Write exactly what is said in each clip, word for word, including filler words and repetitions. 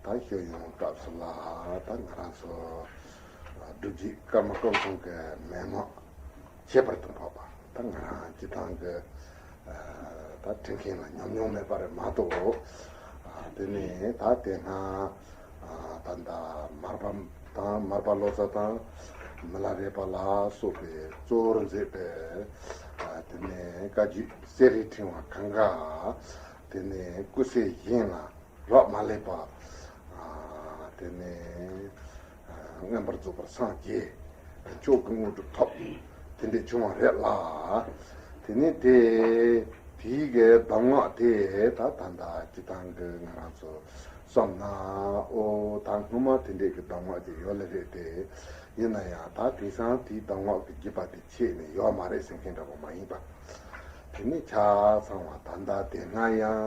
ད་ཤོད་ཡོང་སྐབས་སུ་ལ་ད་ང་རང་ཚོ་སྒྲུབ་བརྒྱུད་ཀརྨ་སྐུ་གསུང་གི་མན་ངག་ཁྱད་པར་དུ་འཕགས་པ། ད་ང་རང་སྤྱི་བཏང་གི་ད་ཁྲིད་མཁན་ལ་ཉམས་མྱོང་མེད་པ་རེད་མ་གཏོགས། དེ་ནས་ད་དེ་སྔ་ད་ལྟ་མར་པ་དང་མར་པ་ལོ་ཙཱ་དང་མི་ལ་རས་པ་ལ་སོགས་པའི་གཙོ་བོར་མཛད་པའི་དེ་ནས་བཀའ་བརྒྱུད་གསེར་རིའི་ཕྲེང་བ་གངྒཱ། དེ་ནས་སྐུ་ཚེ་གཞན་ལ་རག་མ་ལས་པ། དེ་ནས་མངོན་པར་རྫོགས་པར་སངས་རྒྱས། མཆོག་གི་དངོས་གྲུབ་ཐོབ། དེ་འདྲས་བྱུང་བ་རེད་ལ། དེ་ནས་དེ་དེའི་གི་གདམས་ངག་དེ་ད་ད་ལྟ་སྤྱི་བཏང་གི་ང་རང་ཚོ་བསམ་ན་ཨོ་ད་སྔོན་མ་དེ་འདྲས་ཀྱི་གདམས་ངག་ཅིག་ཡོད་ལེ་རེད་དེ། ཡིན་ན་ཡང་ད་དེང་སང་དེའི་གདམས་ངག་གི་རྒྱུད་པ་དེ་ཆད་ནས་ཡོད་མ་རེད་ཟེར་མཁན་འདྲ་པོ་མ་ཡིན་པ། དེ་ནས་ཆ་ཚང་བ་ད་ལྟ་དེ་སྔ་ཡང་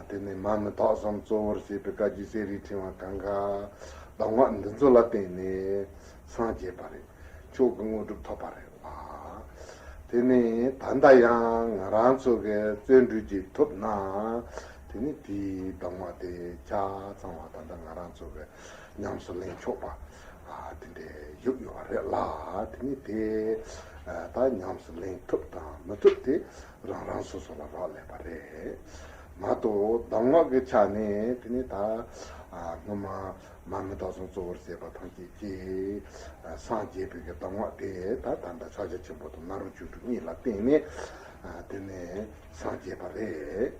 དེ་ནས་མ་མི་དག་གསུམ་གཙོ་བོར་བྱས་པའི་བཀའ་བརྒྱུད་གསེར་རིའི་ཕྲེང་བ་གངྒཱ་གདམས་ངག་འདི་ཚོ་ལ་བརྟེན་ནས་སངས་རྒྱས་པ་རེད། མཆོག་གི་དངོས་གྲུབ་ཐོབ་པ་རེད་ལ། དེ་ནས་ད་ལྟ་ཡང་ང་རང་ཚོ་གི་བརྩོན་འགྲུས་ཀྱིས་ཐུབ་ན། དེ་ནས་དེའི་གདམས་ངག་དེ་ཆ་ཚང་བ་ད་ལྟ་ང་རང་ཚོ་གི་ཉམས་སུ་ལེན་ཆོག་པ་དེ་འདྲས་བཞུགས་ཡོད་པ་རེད་ལ། དེ་ནས་དེ་ད་ཉམས་སུ་ལེན་ཐུབ་དང་མི་ཐུབ་དེ་རང་རང་སོ་སོ་ལ་རག་ལས་པ་རེད་མ་གཏོགས། གདམས་ངག་གི་ཆ་ནས་དེ་ནས་ད་སྔོན་མ་མ་མི་དག་གསུམ་གཙོ་བོར་བྱས་པ་ཐམས་ཅད་ཀྱིས་སངས་རྒྱས་པའི་གི་གདམས་ངག་དེ་ད་ད་ལྟ་ཕྱག་རྒྱ་ཆེན་པོ་དང་ནཱ་རོ་ཆོས་དྲུག་གཉིས་ལ་བརྟེན་ནས་དེ་ནས་སངས་རྒྱས་པ་རེད།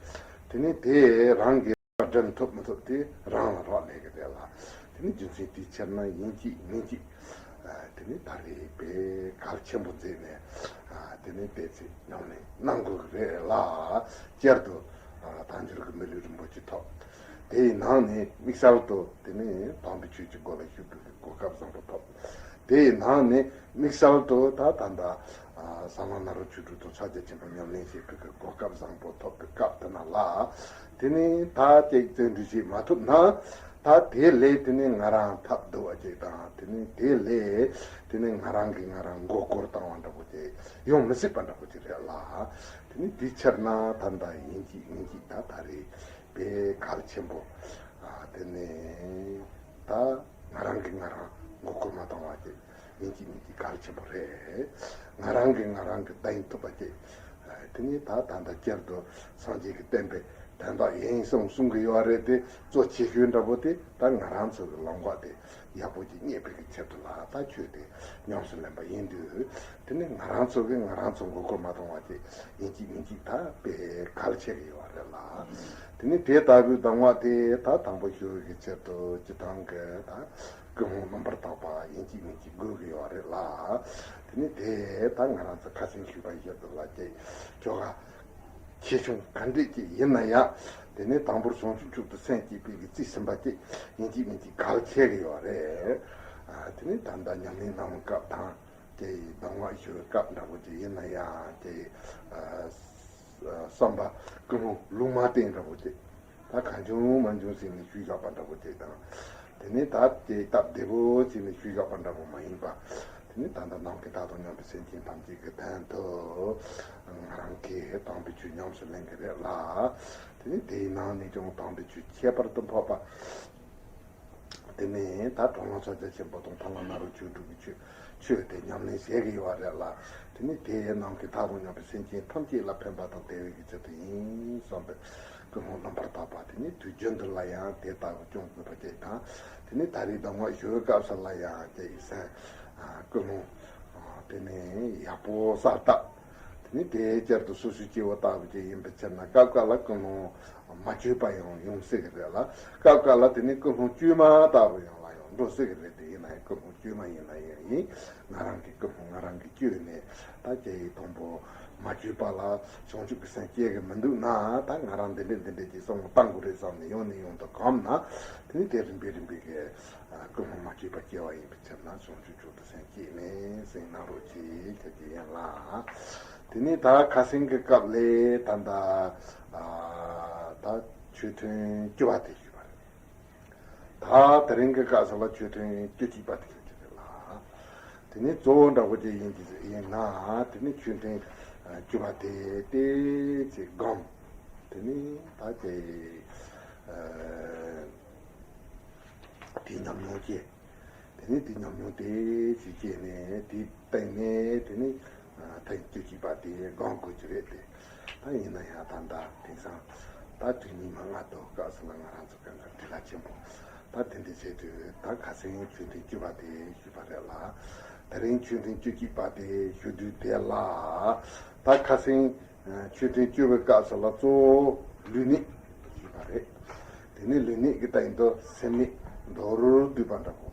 དེ་ནས་དེ་རང་གི་འདྲེན་ཐུབ་མི་ཐུབ་དེ་རང་ལ་རག་ལས་ཀྱི་རེད་ལ། དེ་ནས་རྒྱུ་མཚན་དེའི་ཕྱིར་ན་ཡིན་གཅིག་མིན་གཅིག་དེ་ནས་ད་རེས་པའི་གལ་ཆེན་པོ་མཛད་ནས་དེ་ནས་བལྟས་ཚེ་ཉམས་ལེན་གནང་དགོས་ཀྱི་རེད་ལ། བསྐྱར་དུ་དལ་འབྱོར་གྱི་མི་ལུས་རིན་པོ་ཆེ་ཐོབ། དེའི་ནང་ནས་དམིགས་བསལ་དུ་དེ་ནས་དམ་པའི་ཆོས་ཀྱི་སྒོ་ལ་ཞུགས་དགོས་ཀྱི་གོ་སྐབས་བཟང་པོ་ཐོབ། དེའི་ནང་ནས་དམིགས་བསལ་དུ་ད་ད་ལྟ་ཨ་གསང་སྔགས་ནཱ་རོ་ཆོས་དྲུག་དང་ཕྱག་རྒྱ་ཆེན་པོ་ཉམས་ལེན་བྱེད་པའི་གོ་སྐབས་བཟང་པོ་ཐོབ་པའི་སྐབས་དེ་ན་ལ། དེ་ནས་ད་ཅིག་བརྩོན་འགྲུས་བྱེད་མ་ཐུབ་ན། ད་དེ་ལས་དེ་ནས་ང་རང་ཐབས་སྡུག་པ་ཅིག་དང་དེ་ནས་དེ་ལས་དེ་ནས་ང་རང་གིས་ང་རང་མགོ་སྐོར་བཏང་བ་འདྲ་པོ་ཅིག་ཡོང་མི་སྲིད་པ་འདྲ་པོ་ཅིག་རེད་ལ། དེ་ནས་དེའི་ཕྱིར་ན་ད་ལྟ་ཡིན་གཅིག་མིན་གཅིག་ད་ད་རེས་པའི་གལ་ཆེན་པོ་དེ་ནས་ད་ང་རང་གིས་ང་རང་མགོ་སྐོར་མ་བཏང་བ་ཅིག་ཡིན་གཅིག་མིན་གཅིག་གལ་ཆེན་པོ་རེད། ང་རང་གིས་ང་རང་གི་བདེན་ཐུབ་པ་ཅིག་དེ་ནས་ད་ད་ལྟ་བསྐྱར་དུ་སངས་རྒྱས་ཀྱི་བསྟན་པའི་དོན་དག་ཡིན་གསུངས་གསུང་གི་ཡོད་རེད་དེ། གཙོ་ཆེ་ཤོས་འདྲ་པོ་དེ་ད་ང་རང་ཚོ་གི་ལམ་ཁ་དེ་ཡག་པོ་ཅིག་རྙེད་པའི་གི་ཆེད་དུ་ལ་ད་ཆོས་དེ་ཉམས་སུ་ལེན་པ་ཡིན་དུས། དེ་ནས་ང་རང་ཚོ་གིས་ང་རང་ཚོ་མགོ་སྐོར་མ་གཏོང་བ་ཅིག་ཡིན་གཅིག་མིན་གཅིག་ད་དཔེ་གལ་ཆེ་གི་ཡོད་རེད་ལ། དེ་ནས་དེ་ལྟ་བུའི་གདམས་ངག་དེ་ད་དང་པོ་ཞུ་བའི་གི་ཆེད་དུ་སྤྱི་བཏང་གི་ད་ཀུན་སློང་རྣམ་པར་དག་པ་ཡིན་གཅིག་མིན་གཅིག་དགོས་ཀྱི་ཡོད་རེད་ལ། དེ་ནས་དེ་ད་ང་རང་ཚོ་ཁ་སང་ཞུས་པ་བཞིན་དུ་ལ་ཅིག་ཁྱོ་ག་ཆེ་ཆུང་ག་འདྲས་ཅིག་ཡིན་ན་ཡང་། དེ་ནས་དང་པོར་བྱང་ཆུབ་མཆོག་ཏུ་སེམས་བསྐྱེད་པའི་གི་རྩིས་ཟིན་པ་ཅིག་ཡིན་གཅིག་མིན་གཅིག་གལ་ཆེ་གི་ཡོད་རེད། ཨ་དེ་ནས་ད་ལྟ་ཉམས་ལེན་གནང་བའི་སྐབས་དང་། དེ་ཡི་གདམས་ངག་ཞུ་བའི་སྐབས་འདྲ་པོ་ཅིག་ཡིན་ན་ཡང་དེ་ཨ་བསམ་པ་ཀུན་སློང་ལུང་མ་བསྟན་འདྲ་པོ་ཅིག་ད་གང་བྱུང་མང་བྱུང་ཟེར་ནས་ཞུས་བཞག་པ་འདྲ་པོ་ཅིག་དང་། དེ་ནས་ད་དེ་སྟབས་བདེ་པོ་བྱས་ནས་ཞུས་བཞག་པ་འདྲ་པོ་མ་ཡིན་པ། དེ་ནས་ད་ལྟ་ནམ་མཁའི་མཐའ་དང་མཉམ་པའི་སེམས་ཅན་ཐམས་ཅད་ཀྱི་དོན་དུ་ང་རང་གིས་དམ་པའི་ཆོས་ཉམས་སུ་ལེན་གྱི་རེད་ལ། དེ་ནས་དེའི་ནང་ནས་ཀྱང་དམ་པའི་ཆོས་ཁྱད་པར་དུ་འཕགས་པ། དེ་ནས་ད་དྲང་སྲོང་ཕྱག་རྒྱ་ཆེན་པོ་དང་ཕ་ལ་ནཱ་རོ་ཆོས་དྲུག་གི་ཆོས་ཆོས་དེ་ཉམས་ལེན་བྱེད་ཀྱི་ཡོད་རེད་ལ། དེ་ནས་དེ་ནམ་མཁའི་མཐའ་དང་མཉམ་པའི་སེམས་ཅན་ཐམས་ཅད་ལ་ཕན་པ་དང་བདེ་བའི་གི་ཆེད་དུ་ཡིན་བསམ་པའི་ཀུན་སློང་རྣམ་པར་དག་པ་དེ་ནས་དུས་རྒྱུན་དུ་ལ་ཡང་དེ་ལྟ་བུ་སྐྱོང་དགོས་པ་བཅས་དང་། དེ་ནས་ད་རེས་གདམས་ངག་ཞུ་བའི་སྐབས་སུ་ལ་ཡང་དེ་ཡི་སེམས་ཀུན་སློང་དེ་ནས་ཡག་པོ་གསལ་བཏབ། དེ་ནས་དེའི་བསྐྱར་དུ་སོ་སོའི་སྐྱེ་བོ་ལྟ་བུ་ཅིག་ཡིན་པའི་ཕྱིར་ན་སྐབས་འགའ་ལ་ཀུན་སློང་མ་བཅོས་པ་ཡང་ཡོང་སྲིད་ཀྱི་རེད་ལ། སྐབས་འགའ་ལ་དེ་ནས་ཀུན་སློང་བཅོས་མ་ལྟ་བུ་ཡང་ལ་ཡང་འགྲོ་སྲིད་ཀྱི་རེད། དེ་ཡིན་ན་ཡང་ཀུན་སློང་བཅོས་མ་ཡིན་ན་ཡང་ཡིན། ང་རང་གི་ཀུན་སློང་ང་རང་གིས་བཅོས་ནས་ད་སྐྱེ་ཡི་དང་པོ་མ་བཅོས་པ་ལ་བྱང་ཆུབ་ཀྱི་སེམས་སྐྱེ་གི་མི་འདུག་ན། ད་ང་རང་འདི་འདྲས་འདི་འདྲས་ཀྱི་བསམ་བློ་བཏང་དགོས་རེད་བསམ་ནས་ཡང་ནས་ཡང་དུ་གོམས་ན། དེ་ནས་དེ་རིམ་པས་རིམ་པས་ཀྱི་ཀུན་སློང་མ་བཅོས་པ་སྐྱེ་བ་ཡིན་པའི་ཕྱིར་ན་བྱང་ཆུབ་མཆོག་ཏུ་སེམས་བསྐྱེད་ནས་སེམས་གནང་རོགས་གྱིས་ཁྱེད་ཀྱི་ཡན་ལགས། དེ་ནས་ད་ཁ་སང་གི་སྐབས་ལས་ད་ལྟ་ད་ཆོས་ཐུན་བཅུ་པ་དེ་ཞུས་པ་རེད། ད་དེ་རིང་གི་སྐབས་སུ་ལ་ཆོས་ཐུན་བཅུ་གཅིག་པ་དེ་ཞུ་རྒྱུ་རེད་ལ། དེ་ནས་གཙོ་བོ་འདྲ་པོ་ཅིག་ཡིན་གྱི་ཡིན་ན། དེ་ནས་ཆོས་ཐུན་བཅུ་པ་དེ་ཏོག་ཙམ་སྒོམ། དེ་ནས་ད་དེ་ དེའི་ཉམས་མྱོང་སྐྱེས། དེ་ནས་དེའི་ཉམས་མྱོང་དེ་ཞིག་སྐྱེས་ནས་དེའི་སྟེང་ནས་དེ་ནས་ཐེངས་བཅུ་གཅིག་པ་དེ་སྒོམ་དགོས་ཀྱི་རེད་དེ། ད་ཡིན་ན་ཡང་ད་ལྟ་དེང་སང་ད་དུས་ཉི་མ་ལྔ་དོ་སྐབས་སུ་ལ་ང་རང་ཚོ་གང་ག་དྲི་ལ་ཆེན་པོ། ད་དེ་འདྲ་བྱས་དུས་ད་ཁ་སང་མཆོད་རྟེན་བཅུ་པ་དེ་ཞུས་པ་རེད་ལ། དེ་རིང་མཆོད་རྟེན་བཅུ་གཅིག་པ་དེ་ཞུ་དུས་དེ་ལ། ད་ཁ་སང་མཆོད་རྟེན་བཅུ་པའི་སྐབས་སུ་ལ་གཙོ་བོ་ལུས་ནད་ཞུས་པ་རེད། དེ་ནས་ལུས་ནད་ཀྱི་སྟེང་དུ་སེམས་ནད་མདོར་བསྡུས་པ་འདྲ་པོ།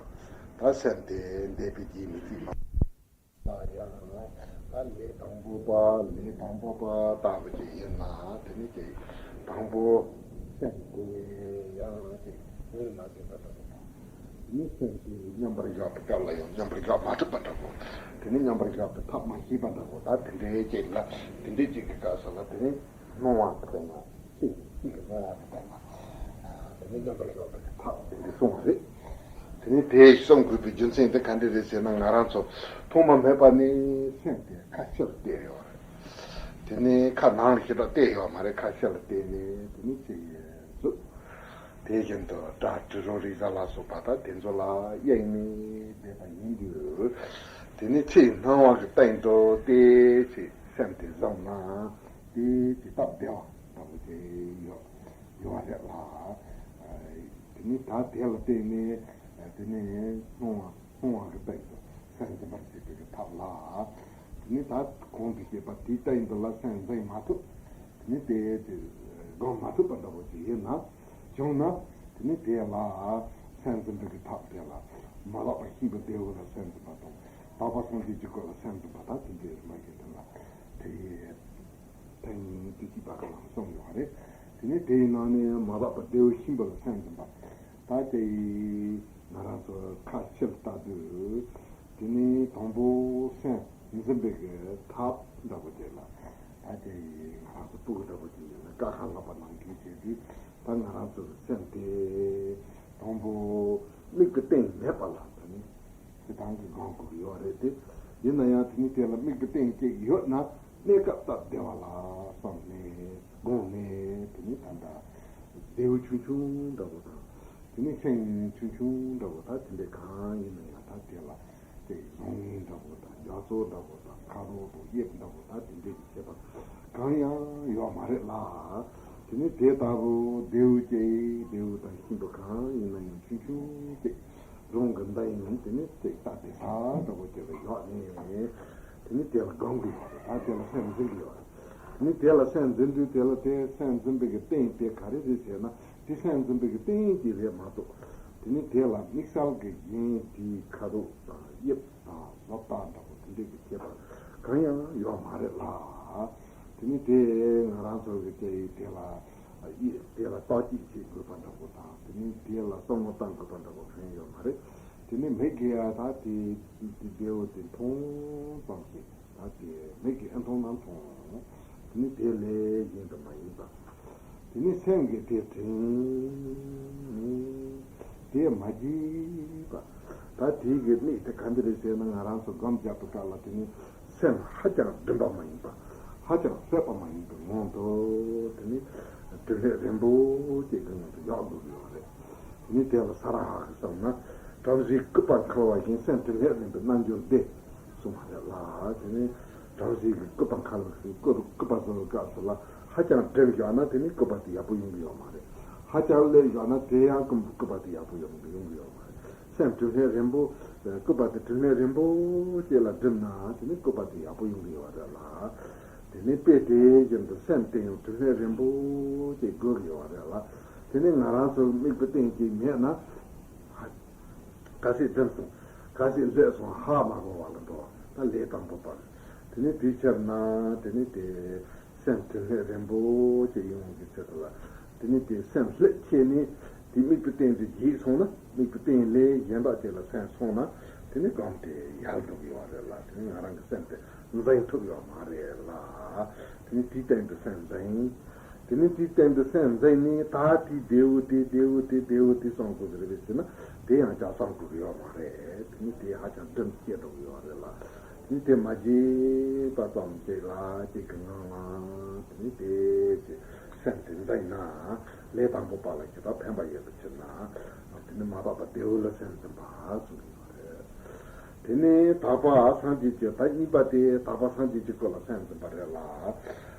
ད་སེམས་དེ་འདས་པའི་རྗེས་མི་ཚིག་མ། ད་ཡང་ད་ལས་དང་པོ་པ་ལས་དང་པོ་པ་ལྟ་བུ་ཅིག་ཡིན་ན། དེ་ནི་ཅིག་དང་པོ་སེམས་དེ་ཡང་ཅིག་ངོས་ལ་ཟིན་པ་དང་། དེ་ནི་སེམས་དེ་མཉམ་པར་བཞག་པའི་སྐབས་ལ་ཡང་མཉམ་པར་བཞག་མ་ཐུབ་པ་འདྲ་པོ། དེ་ནི་མཉམ་པར་བཞག་པའི་ཐབས་མ་ཤེས་པ་འདྲ་པོ། ད་དེ་འདྲའི་ཅིག་ལ་དེ་འདྲའི་ཅིག་གི་སྐབས་སུ་ལ་དེ་ནི་སྣང་བ་དེ་ན། སེམས་ཀྱི་སྣང་བ་དེ་ལྟ་ན། དེ་ནི་རྣམ་པར་ཤོག་པའི་ཐབས་དེ་འདྲ་གསུངས་པ་རེད། དེ་ནི་དེ་གསུང་དགོས་པའི་རྒྱུ་མཚན་དེ་ག་འདྲ་རེད་ཟེར་ན། ང་རང་ཚོ་ཐོག་མ་མེད་པ་ནས་སེམས་དེ་ཁ་ཕྱིར་བལྟས་ཡོད་རེད། དེ་ནི་ཁ་ནང་ལ་ཞེ་དྲག་བལྟས་ཡོད་མ་རེད། ཁ་ཕྱིར་ལ་བལྟས་ནས་དེ་ནི་ཅི་ཡིན་ཟུག་དེ་བཞིན་དུ་སྒྲ་དྲི་རོ་རེག་བྱ་ལ་སོགས་པ་དང་དེ་ཚོ་ལ་གཡེངས་ནས་བསྡད་པ་ཡིན་དུས། དེ་ནི་ཕྱིའི་སྣང་བ་གི་སྟེང་དུ་དེ་ཕྱིའི་སེམས་དེ་བཟུང་ན། དེ་དེ་སྟབས་བདེ་བ་འདྲ་པོ་དེ་ཡོད་ཡོད་རེད་ལ། དེ་ནི་ད་དེ་ལ་བརྟེན་ནས་དེ་ནི་སྣང་བ་སྣང་བ་གི་སྟེང་དུ་སེམས་འཛིན་པར་བྱེད་པའི་ཐབས་ལ། དེ་ནི་ད་གོང་དུ་བཤད་པ་དེའི་སྟེང་དུ་ལ་སེམས་འཛིན་མ་ཐུབ། དེ་ནི་དེ་དེ་སྒོམ་མ་ཐུབ་པ་འདྲ་པོ་ཅིག་ཡིན་ན། བྱུང་ན། དེ་ནི་དེ་ལ་སེམས་འཛིན་པའི་ཐབས་དེ་ལ་མ་དག་པ་ཤེས་པའི་བདེ་བ་ལ་སེམས་འཛིན་པ་དང་། དག་པ་སངས་རྒྱས་ཀྱི་སྐུ་ལ་སེམས་འཛིན་པ་དང་། དེ་འདྲའི་རིམ་པ་བཞིན་དུ་ལ་དེ་ཐེངས་བཅུ་གཅིག་པ་ག་ལ་གསུངས་ཡོད་རེད། དེ་ནི་དེའི་ནང་ནས་མ་དག་པ་བདེ་བ་ཤེས་པ་ལ་སེམས་འཛིན་པ། ད་དེ་ང་རང་ཚོ་ཁ་ཕྱིར་ལྟ་དུས། དེ་ནི་དང་པོ་སེམས་འཛིན་པའི་གི་ཐབས་འདྲ་པོ་དེ་ལ། ད་དེ་ང་རང་ཚོ་སྤུ་གུ་འདྲ་པོ་ཅིག་ཡིན་ན་ཀ་ཁ་ལབ་པ་ནང་བཞིན་བྱས་དུས། ད་ང་རང་ཚོ་སེམས་དེ་དང་པོ་མིག་གི་སྟེང་མེད་པ་ལ། ད་ནི་སྤྱིར་བཏང་གི་སྒོམ་དགོས་ཀྱི་ཡོད་རེད་དེ། ཡིན་ན་ཡང་དེ་ནི་དེ་ལ་མིག་གི་སྟེང་ཅིག་ཡོད་ན། གནས་སྐབས་སྟབས་བདེ་བ་ལ་བསམ་ནས་དགོངས་ནས། དེ་ནི་ད་ལྟ་རྡེའུ་ཆུང་ཆུང་འདྲ་པོ་དང་། དེ་ནི་སེང་ཆུང་ཆུང་འདྲ་པོ་དང་། དེ་འདྲ་གང་ཡིན་ན་ཡང་ད་དེ་ལ་དེ་བཟང་ངན་འདྲ་པོ་དང་། རྒྱ་མཚོ་འདྲ་པོ་དང་། ཁ་དོག་དང་དབྱིབས་འདྲ་པོ་དང་། དེ་འདྲ་གི་ཁྱད་པར་གང་ཡང་ཡོད་མ་རེད་ལ། དེ་ནི་དེ་ལྟ་བུ་རྡེའུ་ཅིག་རྡེའུ་དང་ཤིང་བུ་གང་ཡིན་ན་ཡང་ཆུང་ཆུང་ཅིག་རང་གི་མདའ་ཡིན་ན་དེ་ནི་ཅིག་ལྟ་དེ་ས་འདྲ་པོ་ཅིག་ལ་ཡོད་ནས། དེ་ནི་དེ་ལ་སྒོམ་གྱི་ཡོད་རེད། ད་དེ་ལ་སེམས་འཛིན་གྱི་ཡོད་རེད། དེ་ནི་དེ་ལ་སེམས་འཛིན་དུས། དེ་ལ་དེ་སེམས་འཛིན་པའི་གི་སྟེང་དེ་ག་རེ་རེད་ཟེར་ན། དེ་སེམས་འཛིན་པའི་གི་སྟེང་དེ་རེད་མ་གཏོགས། དེ་ནི་དེ་ལ་དམིགས་བསལ་གྱི་གཞན་དེའི་ཁ་དོག་དང་དབྱིབས་དང་བཟོ་ལྟ་འདྲ་པོ་དེ་འདྲའི་གི་ཁྱད་པར་གང་ཡང་ཡོད་མ་རེད་ལ། དེ་ནི་དེ་ང་རང་ཚོ་གི་དེ་དེ་ལ་དེ་ལ་བརྟག་དཔྱད་བྱེད་དགོས་པ་འདྲ་པོ་དང་། དེ་ནི་དེ་ལ་བསམ་བློ་གཏང་དགོས་པ་འདྲ་པོ་གང་ཡང་ཡོད་མ་རེད། དེ་ནི་མིག་གིས་ཡ་ད་དེ་དེ་བདེ་བོ་དེ་མཐོང་ཙམ་ཞིག་ད་དེ་མིག་གིས་ཨེ་མཐོང་ན་མཐོང་། དེ་ནི་དེ་ལས་གཞན་དུ་མ་ཡིན་པ། དེ་ནི་སེམས་ཀྱིས་དེ་དྲན་ནས་དེ་མ་བརྗེད་པ། ད་དེ་གི་དམིགས་དེ་ག་འདི་རེད་ཟེར་ན། ང་རང་ཚོ་སྒོམ་རྒྱག་པའི་སྐབས་ལ་དེ་ནི་སེམས་ཧ་ཅང་སྒྲིམ་པ་མ་ཡིན་པ། ཧ་ཅང་ཟད་པ་མ་ཡིན་པའི་ངང་དུ། དེ་ནི་དྲིན་ལན་རིང་པོ་ཅིག་གི་ངང་དུ་ཡག་འགྲོ་གི་ཡོད་རེད། དེ་ནི་དེ་ལ་ས་ར་ཧ་གི་བསམ་ན། བྲམ་ཟེའི་སྐུད་པ་འཁུར་བ་བཞིན་སེམས་དྲིན་ལན་རིང་པོའི་རྣལ་འབྱོར་བདེ་གསུངས་པ་རེད་ལ། དེ་ནི་བྲམ་ཟེའི་གི་སྐུད་པ་འཁུར་བ་བཞིན་སྐུད་སྐུད་པ་བཟོ་བའི་སྐབས་སུ་ལ་ཧ་ཅང་སྒྲིམ་བཞག་ན། དེ་ནི་སྐུད་པ་དེ་ཡག་པོ་ཡོང་གི་ཡོད་མ་རེད། ཧ་ཅང་ལྷོད་བཞག་ན་དེ་ཡང་སྐུད་པ་དེ་ཡག་པོ་ཡོང་གི་ཡོང་གི་ཡོད་མ་རེད། སེམས་དྲིན་ལན་རིང་པོ། སྐུད་པ་དེ་དྲིན་ལན་རིང་པོ་ཅིག་ལ་སྒྲིམ་ན། དེ་ནི་སྐུད་པ་དེ་ཡག་པོ་ཡོང་གི་ཡོད་རེད་ལ། དེ་ནི་དཔེ་དེ་བཞིན་དུ་སེམས་དེ་ཡང་དྲིན་ལན་རིང་པོ་ཅིག་དགོས་ཀྱི་ཡོད་རེད་ལ། དེ་ནི་ང་རང་ཚོ་མིག་གི་སྟེང་ཅིག་མེད་ན། ཧ། གལ་སྲིད་སྒྲིམ་སོང་། གལ་སྲིད་ལྷོད་སོང་། ཧ་མ་གོ་བ་ལ་འགྲོ་བ། ད་ལས་དང་པོ་པ། དེ་ནི་དེའི་ཕྱིར་ན་དེ་ནི་དེ་སེམས་དྲིན་ལན་རིང་པོ་ཅིག་ཡོང་གི་ཆེད་དུ་ལ། དེ་ནི་དེ་སེམས་ལྷོད་ཆེ་ནས་དེ་མིག་གི་སྟེང་དུ་བརྗེད་སོང་ན། མིག་གི་སྟེང་ལས་གཞན་པ་དེ་ལ་སེམས་སོང་ན། དེ་ནི་སྒོམ་དེ་ཡལ་འགྲོ་གི་ཡོད་རེད་ལ། དེ་ནི་ང་རང་གི་སེམས་དེ་འཛིན་ཐུབ་ཡོད་མ་རེད་ལ། དེ་ནི་དེའི་སྟེང་དུ་སེམས་འཛིན། དེ་ནི་དེའི་སྟེང་དུ་སེམས་འཛིན་ནས། ད་དེ་བདེ་བོ་དེ་བདེ་བོ་དེ་བདེ་བོ་དེ་བསམ་དགོས་ཀྱི་རེད་པས་ཟེར་ན། དེ་ཡང་ཅང་བསམ་དགོས་ཀྱི་ཡོད་མ་རེད། དེ་ནི་དེ་ཧ་ཅང་སྒྲིམ་སྐྱེ་འགྲོ་གི་ཡོད་རེད་ལ། དེ་ནི་དེ་མ་བརྗེད་པ་ཙམ་ཅིག་ལ་ཅིག་གི་ངང་ལ་དེ་ནི་དེ་ཅིག་སེམས་དེ་འཛིན་ན། ལས་དང་པོ་པ་ལ་ཇི་ལྟར་ཕན་པ་ཡོད་པའི་ཕྱིར་ན། དེ་ནི་མ་དག་པ་བདེ་བོ་ལ་སེམས་འཛིན་པ་གསུངས་ཡོད་རེད། དེ་ནས་དག་པ་སངས་རྒྱས་ཀྱི་ད་གཉིས་པ་དེ་དག་པ་སངས་རྒྱས་ཀྱི་སྐུ་ལ་སེམས་འཛིན་པ་རེད་ལ།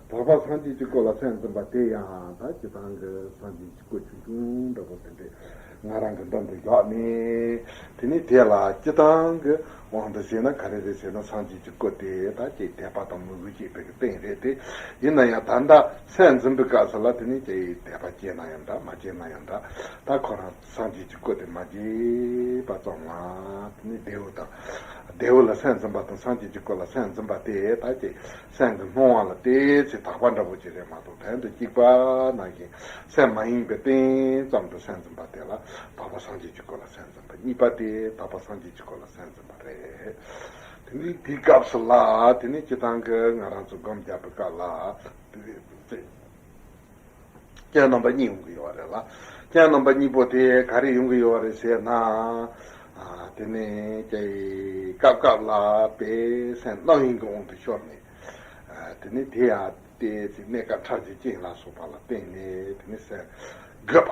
དག་པ་སངས་རྒྱས་ཀྱི་སྐུ་ལ་སེམས་འཛིན་པ་དེ་ཡང་ད་སྤྱིར་བཏང་གི་སངས་རྒྱས་ཀྱི་སྐུ་ཆུང་ཆུང་འདྲ་པོ་དེ་འདྲས་ང་རང་གི་མདུན་དུ་བཞག་ནས། དེ་ནས་དེ་ལ་སྤྱིར་བཏང་གི་དབང་དུ་བྱས་ན་ག་རེ་རེད་ཟེར་ན། སངས་རྒྱས་ཀྱི་སྐུ་དེ་ད་ཅིག་དད་པ་དང་མོས་གུས་བྱེད་པའི་གི་རྟེན་རེད་དེ། ཡིན་ན་ཡང་ད་ལྟ་སེམས་འཛིན་པའི་སྐབས་སུ་ལ་དེ་ནས་ཀྱི་དད་པ་སྐྱེས་ན་ཡང་འདྲ་མ་སྐྱེས་ན་ཡང་འདྲ། ད་ཁོ་རང་སངས་རྒྱས་ཀྱི་སྐུ་དེ་མ་རྒྱས་པ་ཙམ་ལ་དེ་ནས་བདེ་བོ་དང་། བདེ་བོ་ལ་སེམས་འཛིན་པ་དང་སངས་རྒྱས་ཀྱི་སྐུ་ལ་སེམས་འཛིན་པ་དེ་ད་ཅིག་སེམས་ཀྱི་སྣང་བ་ལ་ཏོག་ཙམ་དག་པ་འདྲ་པོ་ཅིག་རེད་མ་གཏོགས། དོན་དུ་གཅིག་པ་ནང་བཞིན་སེམས་མ་ཡེངས་པའི་རྟེན་ཙམ་དུ་སེམས་འཛིན་པ་དེ་ལ་དག་པ་སངས་རྒྱས་ཀྱི་སྐུ་ལ་སེམས་འཛིན་པ། གཉིས་པ་དེ་དག་པ་སངས་རྒྱས་ཀྱི་སྐུ་ལ་སེམས་འཛིན་པ་རེད། དེ་ནས་དེའི་སྐབས་སུ་ལ་དེ་ནས་སྤྱིར་བཏང་གི་ང་རང་ཚོ་སྒོམ་རྒྱག་པའི་སྐབས་ལ། རྐྱེན་རྣམ་པ་གཉིས་ཡོང་གི་ཡོད་རེད་ལ། རྐྱེན་རྣམ་པ་གཉིས་པོ་དེ་ག་རེ་ཡོང་གི་ཡོད་རེད་ཟེར་ན། ཨ། དེ་ནས་ཀྱི་སྐབས་སྐབས་ལ་དཔེ་སེམས་རྣམ་གཡེང་གི་དབང་དུ་ཤོར་ནས། ཨ། དེ་ནས་དེ་ཡང་དེ་ཚེ་གནས་སྐབས་ཕྲ་རྒྱས་ཅན་ལ་སོགས་པ་ལ་བརྟེན་ནས་དེ་ནས་སེམས་རྒོད་པ།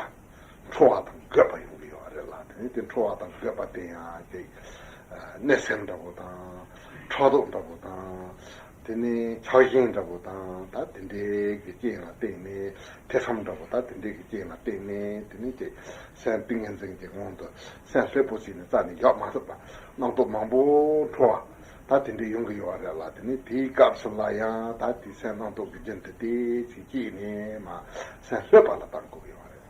ཁྲོ་བ་དང་རྒོད་པ་ཡོང་གི་ཡོད་རེད་ལ། དེ་ནས་དེ་ཁྲོ་བ་དང་རྒོད་པ་དེ་ཡང་ཀྱི་གནོད་སེམས་འདྲ་པོ་དང་། ཕྲག་དོག་འདྲ་པོ་དང་། དེ་ནས་ཆགས་ཞེན་འདྲ་པོ་དང་། ད་དེ་འདྲའི་གི་རྐྱེན་ལ་བརྟེན་ནས། ཐེ་ཚོམ་འདྲ་པོ། ད་དེ་འདྲའི་གི་རྐྱེན་ལ་བརྟེན་ནས་དེ་ནས་ཀྱི་སེམས་ཏིང་ངེ་འཛིན་གྱི་དབང་དུ་སེམས་ལྷོད་པོ་བྱས་ནས་རྩ་ནས་བཞག་མ་ཐུབ་པ། རྣམ་རྟོག་མང་པོ་འཕྲོ་བ། ད་དེ་འདྲའི་ཡོང་གི་ཡོད་རེད་ལ། དེ་ནས་དེའི་སྐབས་སུ་ལ་ཡང་ད་དེ་སེམས་རྣམ་རྟོག་གི་རྒྱུན་དེ་དེ་ཚེ་སྐྱེས་ནས་མ་སེམས་ལྷོད་པ་ལ་བཏང་དགོས་ཀྱི་ཡོད་རེད།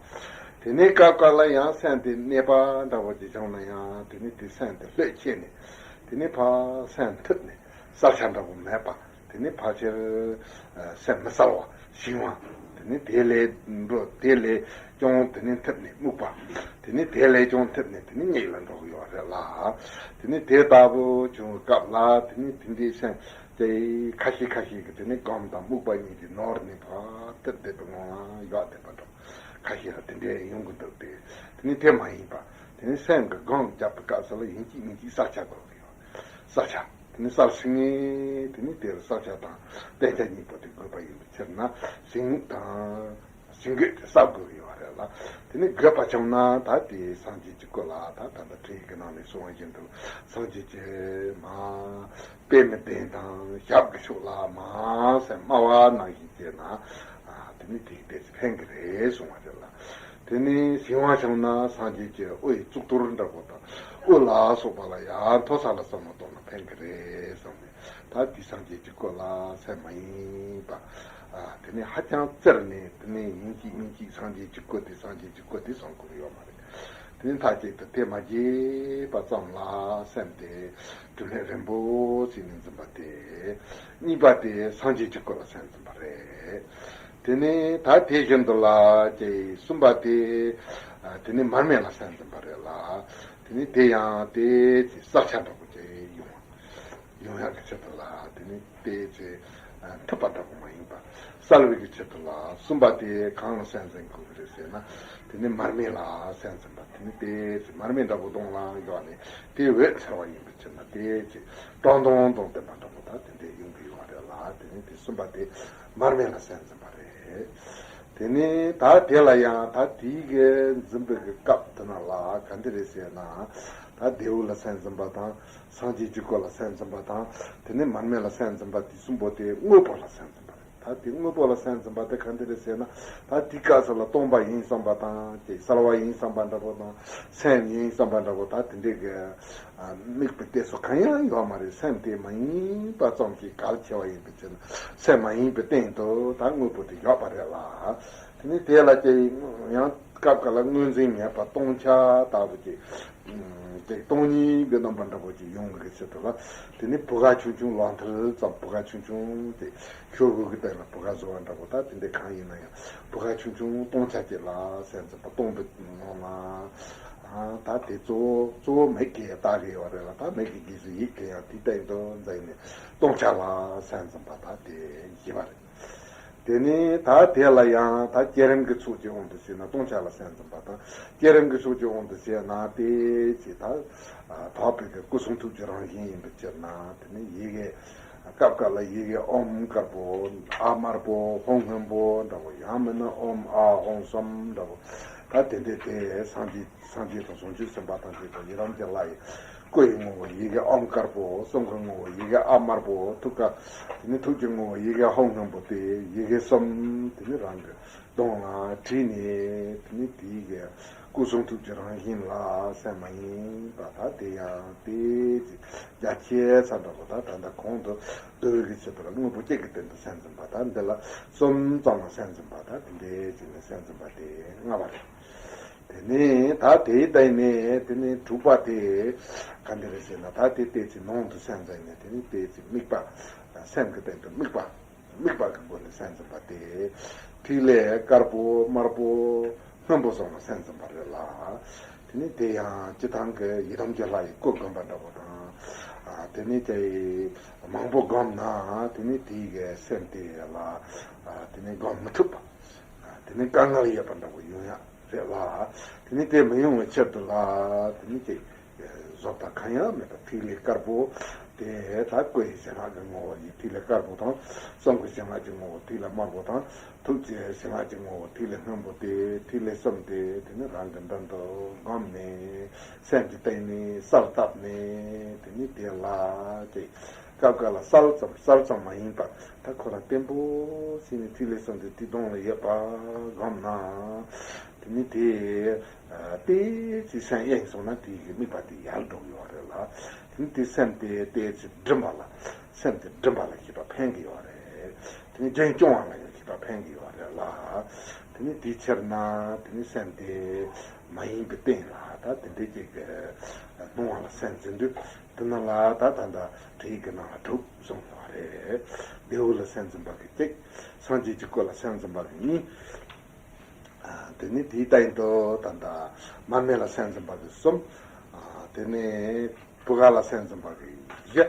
དེ་ནས་སྐབས་སྐབས་ལ་ཡང་སེམས་དེ་གནས་པ་འདྲ་པོ་ཅིག་བྱུང་ན་ཡང་དེ་ནས་དེ་སེམས་དེ་ལྷོད་ཆེས་ནས། དེ་ནས་ཕར་སེམས་ཐུབ་ནས། གསལ་ཆ་འདྲ་པོ་མེད་པ། དེ་ནས་ཕལ་ཆེར་སེམས་མི་གསལ་བ། ཞི་བ། དེ་ནས་དེ་ལས་འགྲོ། དེ་ལས་ཀྱང་དེ་ནས་ཐུབ་ནས་རྨུགས་པ། དེ་ནས་དེ་ལས་ཀྱང་ཐུབ་ནས་དེ་ནས་གཉིད་ལ་འགྲོ་གི་ཡོད་རེད་ལ། དེ་ནས་དེ་ལྟ་བུ་བྱུང་བའི་སྐབས་ལ་དེ་ནས་དེ་འདྲའི་སེམས་དེ་ཁ་ཤས་ཁ་ཤས་ཀྱིས་དེ་ནས་སྒོམ་དང་རྨུགས་པ་གཉིས་ཀྱི་ནོར་ནས་ཕར་ཐུབ་བསྡད་པའི་ངང་ལ་ཡོད་བསྡད་པ་འདྲ། ཁ་ཤས་ལ་དེ་འདྲའི་ཡོང་གི་འདུག་སྟེ། དེ་ནས་དེ་མ་ཡིན་པ། དེ་ནས་སེམས་ཀྱི་སྒོམ་རྒྱག་པའི་སྐབས་སུ་ལ་ཡིན་གཅིག་མིན་གཅིག་གསལ་ཆ་དགོས་ཀྱི་ཡོད། གསལ་ཆ། དེ་ནི་གསལ་ཞིང་ངེས། དེ་ནི་དེར་གསལ་ཆ་དང་བསྟན་ཆ་གཉིས་པོ་དེ་དགོས་པ་ཡིན་པའི་ཕྱིར་ན། ཞིང་དང་ཞིང་དགོས་དེ་གསལ་དགོས་ཀྱི་ཡོད་རེད་ལ། དེ་ནི་དགོས་པ་བྱུང་ན་ད་དེ་སངས་རྒྱས་ཀྱི་སྐུ་ལ། ད་ད་ལྟ་ཁྲིད་ཀྱི་ནང་ནས་གསུངས་པ་བཞིན་དུ་སངས་རྒྱས་ཀྱི་མ་པད་མའི་གདན་དང་ཞབས་ཀྱི་ཕྱོགས་ལ་མ་སེམས་དམའ་བ་ནང་བཞིན་བྱས་ན། ཨ། དེ་ནི་དེའི་ལྟས་སུ་ཕན་གྱི་རེད་གསུངས་པ་རེད་ལ། དེ་ནས་ཞིང་བ་བྱུང་ན་སངས་རྒྱས་ཀྱི་དབུ་ཡི་གཙུག་ཏོར་འདྲ་པོ་དང་དབུ་ལ་སོགས་པ་ལ་ཡར་མཐོ་ས་ལ་བསམ་བློ་གཏོང་ན་ཕན་གྱི་རེད་བསམ་ནས། ད་དེ་སངས་རྒྱས་ཀྱི་སྐུ་ལ་སེམས་མ་ཡེངས་པ། ཨ། དེ་ནས་ཧ་ཅང་བཙིར་ནས། དེ་ནས་ཡིན་གཅིག་མིན་གཅིག་སངས་རྒྱས་ཀྱི་སྐུ་དེ་སངས་རྒྱས་ཀྱི་སྐུ་དེ་བསམ་དགོས་ཡོད་མ་རེད། དེ་ནས་མཐའ་གཅིག་ཏུ་དེ་མ་བརྗེད་པ་ཙམ་ལ་སེམས་དེ་དྲིན་ལན་རིང་པོ་བྱས་ནས་འཛིན་པ་དེ། གཉིས་པ་དེ་སངས་རྒྱས་ཀྱི་སྐུ་ལ་སེམས་འཛིན་པ་རེད། དེ་ནས་ད་དེ་བཞིན་དུ་ལ་ཀྱི་གསུམ་པ་དེ། ཨ། དེ་ནས་མར་མེ་ལ་སེམས་འཛིན་པ་རེད་ལ། དེ་ནས་དེ་ཡང་དེ་ཚེ་གསལ་ཆ་འདྲ་པོ་ཅིག་ཡོང་བ། ཡོང་ཡག་གི་ཆེད་དུ་ལ་དེ་ནས་དེ་ཚེ་ཐུབ་པ་འདྲ་པོ་མ་ཡིན་པ། གསལ་བའི་གི་ཆེད་དུ་ལ་གསུམ་པ་དེ་གང་ལ་སེམས་འཛིན་དགོས་ཀྱི་རེད་ཟེར་ན། དེ་ནས་མར་མེ་ལ་སེམས་འཛིན་པ། དེ་ནས་དེ་ཚེ་མར་མེ་འདྲ་པོ་གདོང་ལ་ཡོད་ནས་དེ་འོད་འཚེར་བ་ཡིན་པའི་ཕྱིར་ན། དེ་ཚེ་སྤྲང་ཐང་དང་ལྡན་པ་འདྲ་པོ་ད་དེ་འདྲས་ཡོང་གི་ཡོད་རེད་ལ། དེ་ནས་དེ་གསུམ་པ་དེ་མར་མེ་ལ་སེམས་འཛིན་པ་རེད། དེ་ནས་ད་དེ་ལ་ཡང་ད་དེའི་གི་འཛིན་པའི་གི་སྐབས་དེ་ན་ལ་ག་འདི་རེད་ཟེར་ན། ད་བདེ་བོ་ལ་སེམས་འཛིན་པ་དང་། སངས་རྒྱས་ཀྱི་སྐུ་ལ་སེམས་འཛིན་པ་དང་། དེ་ནས་མར་མེ་ལ་སེམས་འཛིན་པ་དེ་གསུམ་པོ་དེ་དངོས་པོ་ལ་སེམས་འཛིན་པ་རེད། ད་དེ་དངོས་པོ་ལ་སེམས་འཛིན་པ་དེ་ག་འདི་རེད་ཟེར་ན། ད་དེའི་སྐབས་སུ་ལ་སྟོང་པ་ཡིན་བསམ་པ་དང་། ཀྱི་གསལ་བ་ཡིན་བསམ་པ་འདྲ་པོ་དང་། སེམས་ཡིན་བསམ་པ་འདྲ་པོ་ད་དེ་འདྲའི་གི། ཨ། དམིགས་པའི་གཏད་སོ་གང་ཡང་ཡོད་མ་རེད། སེམས་དེ་མ་ཡེངས་པ་ཙམ་གྱིས་གལ་ཆེ་བ་ཡིན་པའི་ཕྱིར་ན། སེམས་མ་ཡེངས་པའི་སྟེང་དུ་ད་དངོས་པོ་དེ་ཡོད་པ་རེད་ལ། དེ་ནས་དེ་ལ་ཀྱི་ཡང་སྐབས་འགའ་ལ་དངོས་འཛིན་མེད་པ་སྟོང་ཆ་ལྟ་བུ་ཅིག་ཀྱི་སྟོང་ཉིད་ཀྱི་རྣམ་པ་འདྲ་པོ་ཅིག་ཡོང་གི་ཆེད་དུ་ལ། དེ་ནས་བུ་ག་ཆུང་ཆུང་ལག་མཐིལ་ཙམ། བུ་ག་ཆུང་ཆུང་དེ་ཤོག་གུ་གི་སྟེང་ལ་བུ་ག་བཟོ་བ་འདྲ་པོ། ད་དེ་འདྲ་གང་ཡིན་ན་ཡང་བུ་ག་ཆུང་ཆུང་སྟོང་ཆ་ཅིག་ལ་སེམས་འཛིན་པ། སྟོང་པའི་ངང་ལ། ཨ། ད་དེ་གཙོ་བོ་གཙོ་བོ་མིག་གིས་ལྟ་གི་ཡོད་རེད་ལ། ད་མིག་གི་རྗེས་སུ་ཡིད་ཀྱིས་ཡང་དེའི་སྟེང་དུ་འཛིན་ནས་སྟོང་ཆ་ལ་སེམས་འཛིན་པ་ད་དེ་བཞི་པ་རེད། དེ་ནས་ད་དེ་ལ་ཡང་ད་བསྐྱེད་རིམ་གྱི་ཚོགས་ཀྱི་དབང་དུ་བྱས་ན་སྟོང་ཆ་ལ་སེམས་འཛིན་པ་དང་། བསྐྱེད་རིམ་གྱི་ཚོགས་ཀྱི་དབང་དུ་བྱས་ན་དེ་ཅི་ད། ཨ། དག་པའི་གི་སྐུ་གསུང་ཐུགས་ཀྱི་རང་བཞིན་ཡིན་པའི་ཕྱིར་ན། དེ་ནི་ཡི་གེ་ སྐབས་འགའ་ལ་ཡི་གེ་ཨོཾ་དཀར་པོ། ཨ་དམར་པོ། ཧཱུྃ་སྔོན་པོ་འདྲ་པོ། ཡང་མིན་ན་ཨོཾ་ཨཱཿཧཱུྃ་གསུམ་འདྲ་པོ། ད་དེ་འདྲའི་དེ་སངས་རྒྱས་སངས་རྒྱས་དང་བྱང་ཆུབ་སེམས་དཔའ་ཐམས་ཅད་དང་ཡི་དམ་གྱི་ལྷ་ཡི་སྐུ་ཡི་ངོ་བོ་ཡི་གེ་ཨོཾ་དཀར་པོ། གསུང་གི་ངོ་བོ་ཡི་གེ་ཨ་དམར་པོ། ཐུགས་ཀ་དེ་ནི་ཐུགས་ཀྱི་ངོ་བོ་ཡི་གེ་ཧཱུྃ་སྔོན་པོ་སྟེ། ཡི་གེ་གསུམ་དེ་ནི་རང་གི་གདོང་ལ་བྲིས་ནས། དེ་ནི་དེའི་གི་སྐུ་གསུང་ཐུགས་ཀྱི་རང་བཞིན་ལ་སེམས་མ་ཡེངས་པ། ད་དེ་ཡང་དེ་ཅིག་རྒྱ་ཆེ་ས་འདྲ་པོ། ད་ད་ལྟ་གོང་དུ་བསྡུ་བའི་གི་ཆེད་དུ་ལ་དངོས་པོ་གཅིག་གི་སྟེང་དུ་སེམས་འཛིན་པ། ད་འདི་ལ་གསུམ་ཙམ་ལ་སེམས་འཛིན་པ། ད་དེ་འདྲའི་ཅིག་ནས་སེམས་འཛིན་པ་དེ་ལྔ་པ་རེད། དེ་ནས་ད་དེའི་སྟེང་ནས་དེ་ནས་དྲུག་པ་དེ་ག་འདི་རེད་ཟེར་ན། ད་དེ་ཏོག་ཙམ་ནང་དུ་སེམས་འཛིན་ནས། དེ་ནས་ཏོག་ཙམ་དམིགས་པ། སེམས་ཀྱི་སྟེང་དུ་དམིགས་པ། དམིགས་པ་གི་སྒོ་ནས་སེམས་འཛིན་པ་སྟེ། ཐིག་ལེ་དཀར་པོ་དམར་པོ་སྔོན་པོ་སོགས་ལ་སེམས་འཛིན་པ་རེད་ལ། དེ་ནི་དེ་ཡང་སྤྱིར་བཏང་གི་ཡི་དམ་གྱི་ལྷ་ཡི་སྐུ་བསྒོམ་པ་འདྲ་པོ་དང་། ཨ་དེ་ནི་དེ་མང་པོ་བསྒོམས་ན་དེ་ནི་དེའི་གི་སེམས་དེ་ལ་ཨ་དེ་ནི་བསྒོམ་མི་ཐུབ་པ། དེ་ནི་དཀའ་ངལ་ཡོད་པ་འདྲ་པོ་ཡོང་ཡ་རེད་ལ། དེ་ནི་དེ་མི་ཡོང་བའི་ཆེད་དུ་ལ། དེ་ནི་དེ་བཟོ་ལྟ་གང་ཡང་མེད་པ། ཐིག་ལེ་དཀར་པོ་དེ་ད་སྐུ་ཡི་གཞན་དབང་གི་ངོ་བོ་ཡི་ཐིག་ལེ་དཀར་པོ་དང་། གསུང་གི་གཞན་དབང་གི་ངོ་བོ་ཐིག་ལེ་དམར་པོ་དང་། ཐུགས་ཀྱི་གཞན་དབང་གི་ངོ་བོ་ཐིག་ལེ་སྔོན་པོ་དེ། ཐིག་ལེ་གསུམ་དེ་དེ་ནི་རང་གི་མདུན་དུ་བསྒོམས་ནས། སེམས་ཀྱི་སྟེང་ནས་གསལ་བཏབ་ནས། དེ་ནི་དེ་ལ་དེ་སྐབས་འགའ་ལ་གསལ་ཙམ་གསལ་ཙམ་མ་ཡིན་པ། ད་ཁོ་རང་བརྟན་པོ་བྱས་ནས་ཐིག་ལེ་གསུམ་དེ་དེའི་གདོང་ལ་ཡོད་པ་བསྒོམས་ན། དེ་ནི་དེ་ཏོག་ཙམ་སེམས་གཡེངས་སོང་ན་དེའི་གི་དམིགས་པ་དེ་ཡལ་འགྲོ་གི་ཡོད་རེད་ལ། དེ་ནི་དེ་སེམས་དེ་ཏོག་ཙམ་སྒྲིམ་པ་ལ། སེམས་དེ་སྒྲིམ་པ་ལ་ཞེ་དྲག་ཕན་གི་ཡོད་རེད། དེ་ནི་རྒྱུན་སྐྱོང་བ་ལ་ཡང་ཞེ་དྲག་ཕན་གི་ཡོད་རེད་ལ། དེ་ནི་དེའི་ཕྱིར་ན་དེ་ནི་སེམས་དེ་མ་ཡེངས་པའི་སྟེང་ལ་ད་དེ་འདྲའི་ཅིག་གི་སྣང་བ་ལ་སེམས་འཛིན་དུས། དེ་ནི་ལ་ད་ད་ལྟ་བྲིས་ཀྱི་ནང་ལ་དྲུག་གསུངས་ཡོད་རེད། རྡེའུ་ལ་སེམས་འཛིན་པ་གི་གཅིག་སངས་རྒྱས་ཀྱི་སྐུ་ལ་སེམས་འཛིན་པ་གི་གཉིས། ཨ་དེ་ནི་དེའི་སྟེང་དུ་ད་ལྟ་མར་མེ་ལ་སེམས་འཛིན་པ་གི་གསུམ། ཨ་དེ་ནི་བུ་ག་ལ་སེམས་འཛིན་པ་གི་བཞི།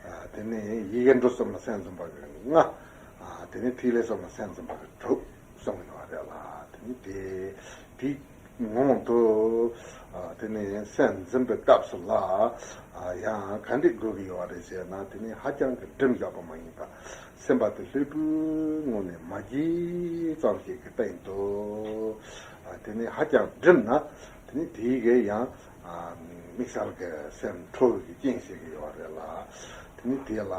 ཨ་དེ་ནི་ཡི་གེ་འབྲུ་གསུམ་ལ་སེམས་འཛིན་པ་གི་ལྔ། ཨ་དེ་ནི་ཐིག་ལེ་གསུམ་ལ་སེམས་འཛིན་པ་གི་དྲུག་གསུངས་ཡོད་རེད་ལ། དེ་ནི་དེ་དེའི་ངང་དུ་ཨ་དེ་ནི་སེམས་འཛིན་པའི་སྐབས་སུ་ལ་ཨ་ཡང་ག་འདྲ་དགོས་ཀྱི་ཡོད་རེད་ཟེར་ན། དེ་ནི་ཧ་ཅང་གི་སྒྲིམ་བཞག་པ་མ་ཡིན་པ། སེམས་པ་དེ་ལྷོད་པོའི་ངང་ནས་མ་བརྗེད་ཙམ་ཞིག་གི་སྟེང་དུ། ཨ་དེ་ནི་ཧ་ཅང་སྒྲིམ་ན་དེ་ནི་དེའི་གི་ཡང་ཨ་དམིགས་བསལ་གྱི་སེམས་ཁྲོ་བའི་རྐྱེན་བྱེད་ཀྱི་ཡོད་རེད་ལ། དེ་ནི་དེ་ལ་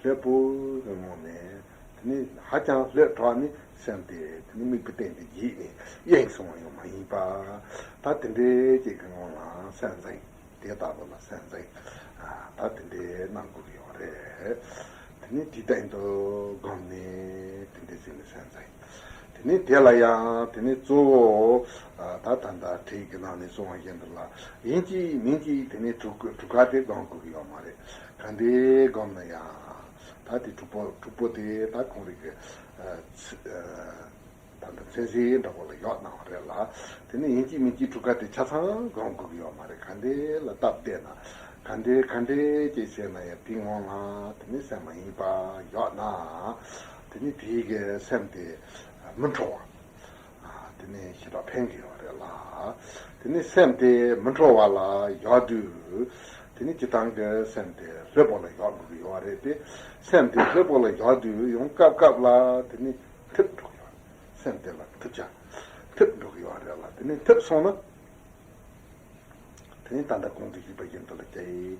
ལྷོད་པོའི་ངང་ནས། དེ་ནི་ཧ་ཅང་ལྷོད་དྲགས་ནས་སེམས་དེ་དེ་ནི་དམིགས་པའི་སྟེང་དུ་བརྗེད་ནས་གཡེངས་སོང་བ་ཡང་མ་ཡིན་པ། ད་དེ་འདྲའི་ཅིག་གི་ངང་ལ་སེམས་འཛིན། དེ་ལྟ་བུ་ལ་སེམས་འཛིན། ཨ་ད་དེ་འདྲའི་གནང་དགོས་ཀྱི་ཡོད་རེད། དེ་ནི་དེའི་སྟེང་དུ་བསྒོམས་ནས་དེ་འདྲའི་ཅིག་ནས་སེམས་འཛིན། དེ་ནི་དེ་ལ་ཡང་དེ་ནི་གཙོ་བོ་ཨ་ད་ད་ལྟ་བྲིས་ཀྱི་ནང་ནས་གསུངས་པ་བཞིན་དུ་ལ་ཡིན་གཅིག་མིན་གཅིག་དེ་ནི་དྲུག་དྲུག་ཀ་དེ་བསྒོམ་དགོས་ཀྱི་ཡོད་མ་རེད། ག་འདྲའི་བསྒོམས་ན་ཡང་། ད་དེ་དྲུག་པོ་དྲུག་པོ་དེ་ད་ཁོང་རིགས་ཀྱི་ཨ་ཚི་ཨ་ད་ལྟ་མཚན་གཞི་འདྲ་པོ་ལ་ཡོད་སྣང་བ་རེད་ལ། དེ་ནི་ཡིན་གཅིག་མིན་གཅིག་དྲུག་ཀ་དེ་ཆ་ཚང་བསྒོམ་དགོས་ཀྱི་ཡོད་མ་རེད། ག་འདྲའི་ལ་སྟབས་བདེ་ན། ག་འདྲའི་ག་འདྲའི་ཅིག་བྱས་ན་ཡང་དེའི་ངང་ལ་དེ་ནི་སེམས་མ་ཡེངས་པ་ཡོད་ན། དེ་ནི་དེའི་གི་སེམས་དེ་མི་འཕྲོ་བ། ཨ་དེ་ནི་ཞེ་དྲག་ཕན་གྱི་ཡོད་རེད་ལ། དེ་ནི་སེམས་དེ་མི་འཕྲོ་བ་ལ་བཞག་དུས། དེ་ནི་སྤྱིར་བཏང་གི་སེམས་དེ་ལྷོད་པོ་ལ་བཞག་དགོས་ཀྱི་ཡོད་རེད་དེ། སེམས་དེ་ལྷོད་པོ་ལ་བཞག་དུས་ཡང་སྐབས་སྐབས་ལ་དེ་ནི་འཐིབས་འགྲོ་གི་ཡོད་རེད། སེམས་དེ་ལ་འཐིབས་ཆ་འཐིབས་འགྲོ་གི་ཡོད་རེད་ལ། དེ་ནི་འཐིབས་སོང་ན། དེ་ནི་ད་ལྟ་གོང་དུ་ཞུས་པ་བཞིན་དུ་ལ་ཅིག་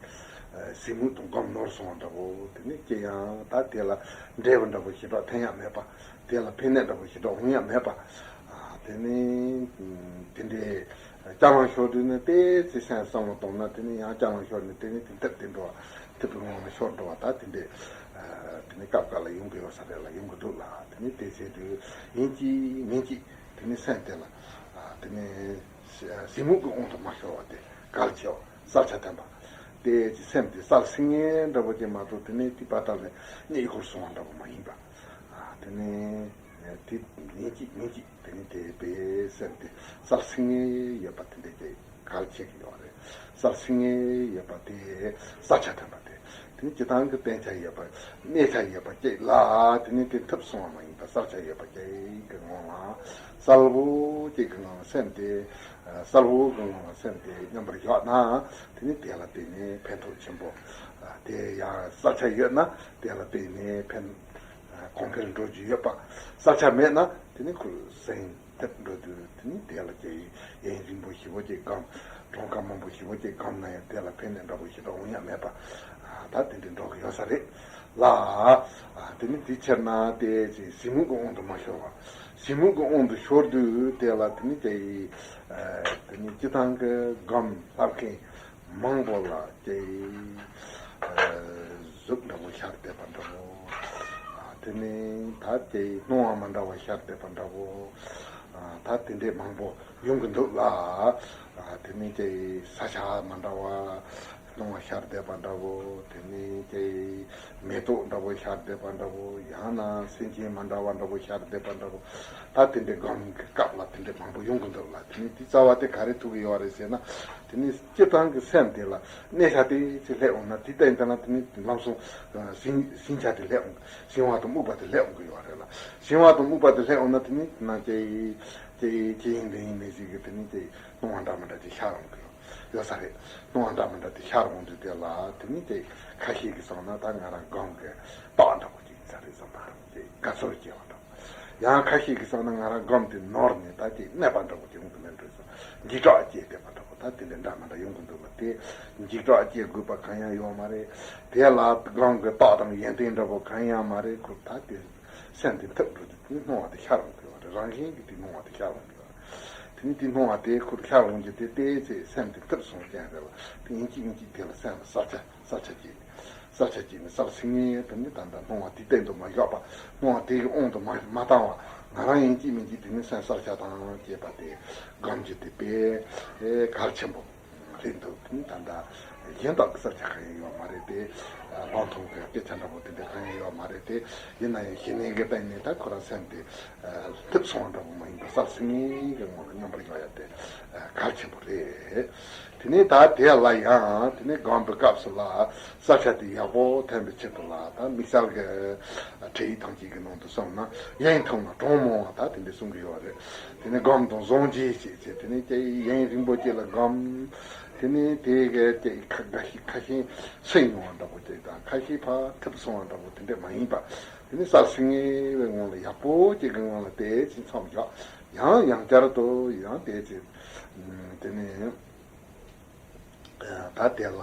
གཟིགས་མོད་དུ་སྒོམ་ནོར་སོང་བ་འདྲ་བོ། དེ་ནི་ཅི་ཡང་ད་དེ་ལ་འབྲས་བུ་འདྲ་བོ་ཞེ་དྲག་ཐོན་ཡ་མེད་པ། དེ་ལ་ཕན་གནོད་འདྲ་བོ་ཞེ་དྲག་འོང་ཡ་མེད་པ། ཨ་དེ་ནི་དེ་འདྲའི་སྐྱ་ལང་ཤོར་དུས་ནི་ཏོག་ཙམ་སེམས་བསམ་བློ་གཏོང་ན། དེ་ནི་ཡང་སྐྱ་ལང་ཤོར་ནས་དེ་ནི་དེ་འཐིབས་དེ་འགྲོ་བ། འཐིབས་པའི་ངང་ལ་ཤོར་འགྲོ་བ། ད་དེ་འདྲའི་ཨ་དེ་ནི་སྐབས་འགའ་ལ་ཡོང་གི་ཡོད་ས་རེད་ལ། ཡོང་གི་འདུག་ལ། དེ་ནི་དེ་བྱེད་དུས་ཡིན་གཅིག་མིན་གཅིག་དེ་ནི་སེམས་དེ་ལ་ཨ་དེ་ནི། གཟིགས་མོད་ཀྱི་དབང་དུ་མ་ཤོར་བ་དེ་གལ་ཆེ་བ། གསལ་ཆ་ལྡན་པ། དེ་ཅི་སེམས་དེ་གསལ་སིང་ངེ་འདྲ་པོ་ཅིག་མ་གཏོགས། དེ་ནས་དེ་བར་དག་ནས་རྙེད་བཀུར་སོང་བ་འདྲ་པོ་མ་ཡིན་པ། ཨ་དེ་ནས་དེ་ཡིན་གཅིག་མིན་གཅིག་དེ་ནས་དེ་བས་སེམས་དེ་གསལ་སིང་ངེ་ཡོད་པ་དེ་འདྲ་ཅིག་ གལ་ཆེ་གི་ཡོད་རེད། གསལ་སིང་ངེ་ཡོད་པ་དེ་གསལ་ཆ་ཐོན་པ་དེ། དེ་ནི་སྤྱིར་བཏང་གི་བསྟན་ཆ་ཡོད་པ་གནས་ཆ་ཡོད་པ་གཅིག་ལ་དེ་ནི་དེ་ཐུབ་སོང་བ་མ་ཡིན་པ་གསལ་ཆ་ཡོད་པ་གཅིག་གི་ངང་ལ་གསལ་བོ་གཅིག་གི་ངང་ལ་སེམས་དེ་གསལ་བོ་གི་ངང་ལ་སེམས་དེ་མཉམ་པར་བཞག་ན་དེ་ནི་དེ་ལ་བརྟེན་ནས་ཕན་ཐོགས་ཆེན་པོ་དེ་ཡང་གསལ་ཆ་ཡོད་ན་དེ་ལ་བརྟེན་ནས་ཕན་གོང་འཕེལ་འགྲོ་རྒྱུ་ཡོད་པ། གསལ་ཆ་མེད་ན་དེ་ནི་ཁོ་སེམས། ཐེབས་འགྲོ་དུས་དེ་ནི་དེ་ལ་ཀྱེ་ཡིན་རིང་པོ་ཞེ་པོ་ཅིག་སྒོམ། གྲངས་ཀ་མང་པོ་ཞེ་པོ་ཅིག་སྒོམ་ན་ཡང་དེ་ལ་ཕན་ནི་འདྲ་པོ་ཞེ་དྲག་འོང་ཡ་མེད་པ། ད་དེ་འདྲའི་འགྲོ་གི་ཡོད་ས་རེད་ལ། དེ་ནི་དེ་ཕྱིར་ན་དེ་ཅིག་གཟིགས་མོད་ཀྱི་དབང་དུ་མ་ཤོར་བ། གཟིགས་མོད་ཀྱི་དབང་དུ་ཤོར་དུས་དེ་ལ་དེ་ནི་ཀྱེ་དེ་ནི་སྤྱིར་བཏང་གི་སྒོམ་ལྷབ་མཁན་མང་པོ་ལ་ཀྱེ་གཟུགས་འདྲ་པོ་ཤར་བསྡད་པ་འདྲ་པོ། དེ་ནི་ད་དེ་སྣང་བ་མི་འདྲ་བ་ཤར་བསྡད་པ་འདྲ་པོ། ད་དེ་འདྲས་མང་པོ་ཡོང་གི་འདུག་ལ། དེ་ནི་དེ་ས་ཆ་མི་འདྲ་བ་སྣང་བ་ཤར་བསྡད་པ་འདྲ་པོ། དེ་ནི་དེ་མེ་ཏོག་འདྲ་པོ་ཤར་བསྡད་པ་འདྲ་པོ། ཡང་ན་སེམས་ཅན་མི་འདྲ་བ་འདྲ་པོ་ཤར་བསྡད་པ་འདྲ་པོ། ད་དེ་འདྲས་སྒོམ་གྱི་སྐབས་ལ་དེ་འདྲས་མང་པོ་ཡོང་གི་འདུག་ལ། དེ་ནི་དེ་རྩ་བ་དེ་ག་རེ་ཐུག་གི་ཡོད་རེད་ཟེར་ན། དེ་ནི་སྤྱིར་བཏང་གི་སེམས་དེ་ལ་གནས་ཆ་དེ་ཅིག་སླེབས་འོང་ན་དེ་ལྟ་ཡིན་ད་ན་དེ་ནི་ལམ་སང་ཟིན་ཟིན་ཆ་དེ་སླེབས་འོང་། གཟིགས་པ་དང་རྨུགས་པ་དེ་སླེབས་འོང་གི་ཡོད་རེད་ལ། གཟིགས་པ་དང་རྨུགས་པ་དེ་སླེབས་འོང་ན་དེ་ནི་ན་ཀྱེ་ཀྱེ་ཀྱེ་ཡིན་དེ་ཡིན་མིན་ཞིག་གི་དེ་ནི་ཀྱེ་སྣང་བ་འདྲ་མི་འདྲ་ཅིག་ཤར་འོང་གི་ཡོད་ཡོད་ས་རེད། སྣང་བ་འདྲ་མི་འདྲ་དེ་ཤར་འོང་དུས་དེ་ལ་དེ་ནི་ཀྱེ་ཁ་ཤས་ཀྱིས་སོང་ན་ད་ང་རང་སྒོམ་གྱི་རྟགས་འདྲ་པོ་ཅིག་ཡིན་ས་རེད་བསམ་པ་རང་ཀྱེ་དགའ་ཚོར་སྐྱེ་བ་འདྲ། ཡང་ཁ་ཤས་ཀྱིས་བསམ་ན་ང་རང་སྒོམ་དེ་ནོར་ནས་ད་ཅིག་གནས་པ་འདྲ་པོ་ཅིག་ཡོང་གི་མེད་འགྲོ་ས། འཇིགས་སྐྲག་སྐྱེས་བསྡད་པ་འདྲ་པོ་ད་དེ་འདྲ་འདྲ་མི་འདྲ་ཡོང་གི་འདུག་ལ། དེ་འཇིགས་སྐྲག་སྐྱེ་དགོས་པ་གང་ཡང་ཡོད་མ་རེད། དེ་ལ་སྒོམ་གྱི་རྟགས་དང་ཡོན་ཏན་འདྲ་པོ་གང་ཡང་མ་རེད། ཁོ་ད་དེ་སེམས་དེ་ཐུབ་འགྲོ་དུས་དེ་སྣང་བ་དེ་ཤར་འོང་གི་ཡོད་རེད། རང་བཞིན་གྱིས་དེ་སྣང་བ་དེ་ཤར་འོང་གི་ཡོད་རེད། དེ་ནི་དེ་སྣང་བ་དེ་ཁོར་ཤར་འོང་རྒྱུ་དེ་ཏོག་ཙམ་སེམས་དེ་ཐུབ་སོང་ཅན་རེད་ལ། དེ་ཡིན་གཅིག་མིན་གཅིག་དེ་ལ་སེམས་ལ་གསལ་ཆ་གསལ་ཆ་སྐྱེས། གསལ་ཆ་སྐྱེས་ནས་གསལ་སིང་ངེ་དུ་ནི་ད་ལྟ་སྣང་བ་དེ་སྟེང་དུ་མ་བཞག་པ། སྣང་བ་དེ་གི་དབང་དུ་མ་མ་བཏང་བ། ང་རང་ཡིན་གཅིག་མིན་གཅིག་དེ་ནི་སེམས་གསལ་ཆ་དང་བཅས་པ་དེ་སྒོམ་རྒྱུ་དེ་དཔེ་གལ་ཆེན་པོ་རེད་འདུག་དེ་ནི་ད་ལྟ་གཞན་དག་གི་གསལ་ཆ་གང་ཡང་ཡོད་མ་རེད་དེ། སྤང་ཐང་གི་སྐད་ཆ་འདྲ་པོ་དེ་འདྲ་གང་ཡང་ཡོད་མ་རེད་དེ། ཡིན་ན་ཡང་ཞི་གནས་ཀྱི་སྟེང་ནས་ད་ཁོ་རང་སེམས་དེ་ཐུབ་སོང་འདྲ་པོ་མ་ཡིན་པར་གསལ་སིང་ངེ་གི་ངང་ལ་མཉམ་པར་བཞག་ཡ་དེ་གལ་ཆེན་པོ་རེད། དེ་ནས་ད་དེ་ལ་ཡང་དེ་ནས་སྒོམ་པའི་སྐབས་སུ་ལ་གསལ་ཆ་དེ་ཡག་པོ་ཐོན་པའི་ཆེད་དུ་ལ་ད་དམིགས་བསལ་གྱི་ཁྲིད་ཡིག་ཐམས་ཅད་ཀྱི་ནང་དུ་སོང་ན་དབྱིངས་ཐུང་ན་གྲངས་མང་བ་ད་དེ་འདྲ་གསུང་གི་ཡོད་རེད། དེ་ནས་སྒོམ་དང་བཟང་བྱེད་ཅེས་བྱས་དེ་ནས་དབྱིངས་རིང་པོ་ཅིག་ལ་སྒོམ། དེ་ནས་དེ་གའི་དེ་ཁ་ཁ་ཤས་ཁ་ཤས་སུན་ཡོང་བ་འདྲ་པོ་ཅིག་དང་ཁ་ཤས་ཕར་ཐུབ་སོང་བ་འདྲ་པོ་དེ་འདྲ་མ་ཡིན་པ། དེ་ནས་གསལ་སིང་ངེ་བའི་ངང་ལ་ཡག་པོ་ཅིག་གི་ངང་ལ་དེ་ཅིག་མཚམས་བཞག་ཡང་ཡང་བསྐྱར་དུ་ཡང་དེ་ཅིག་དེ་ནས་ད་དེ་ལ་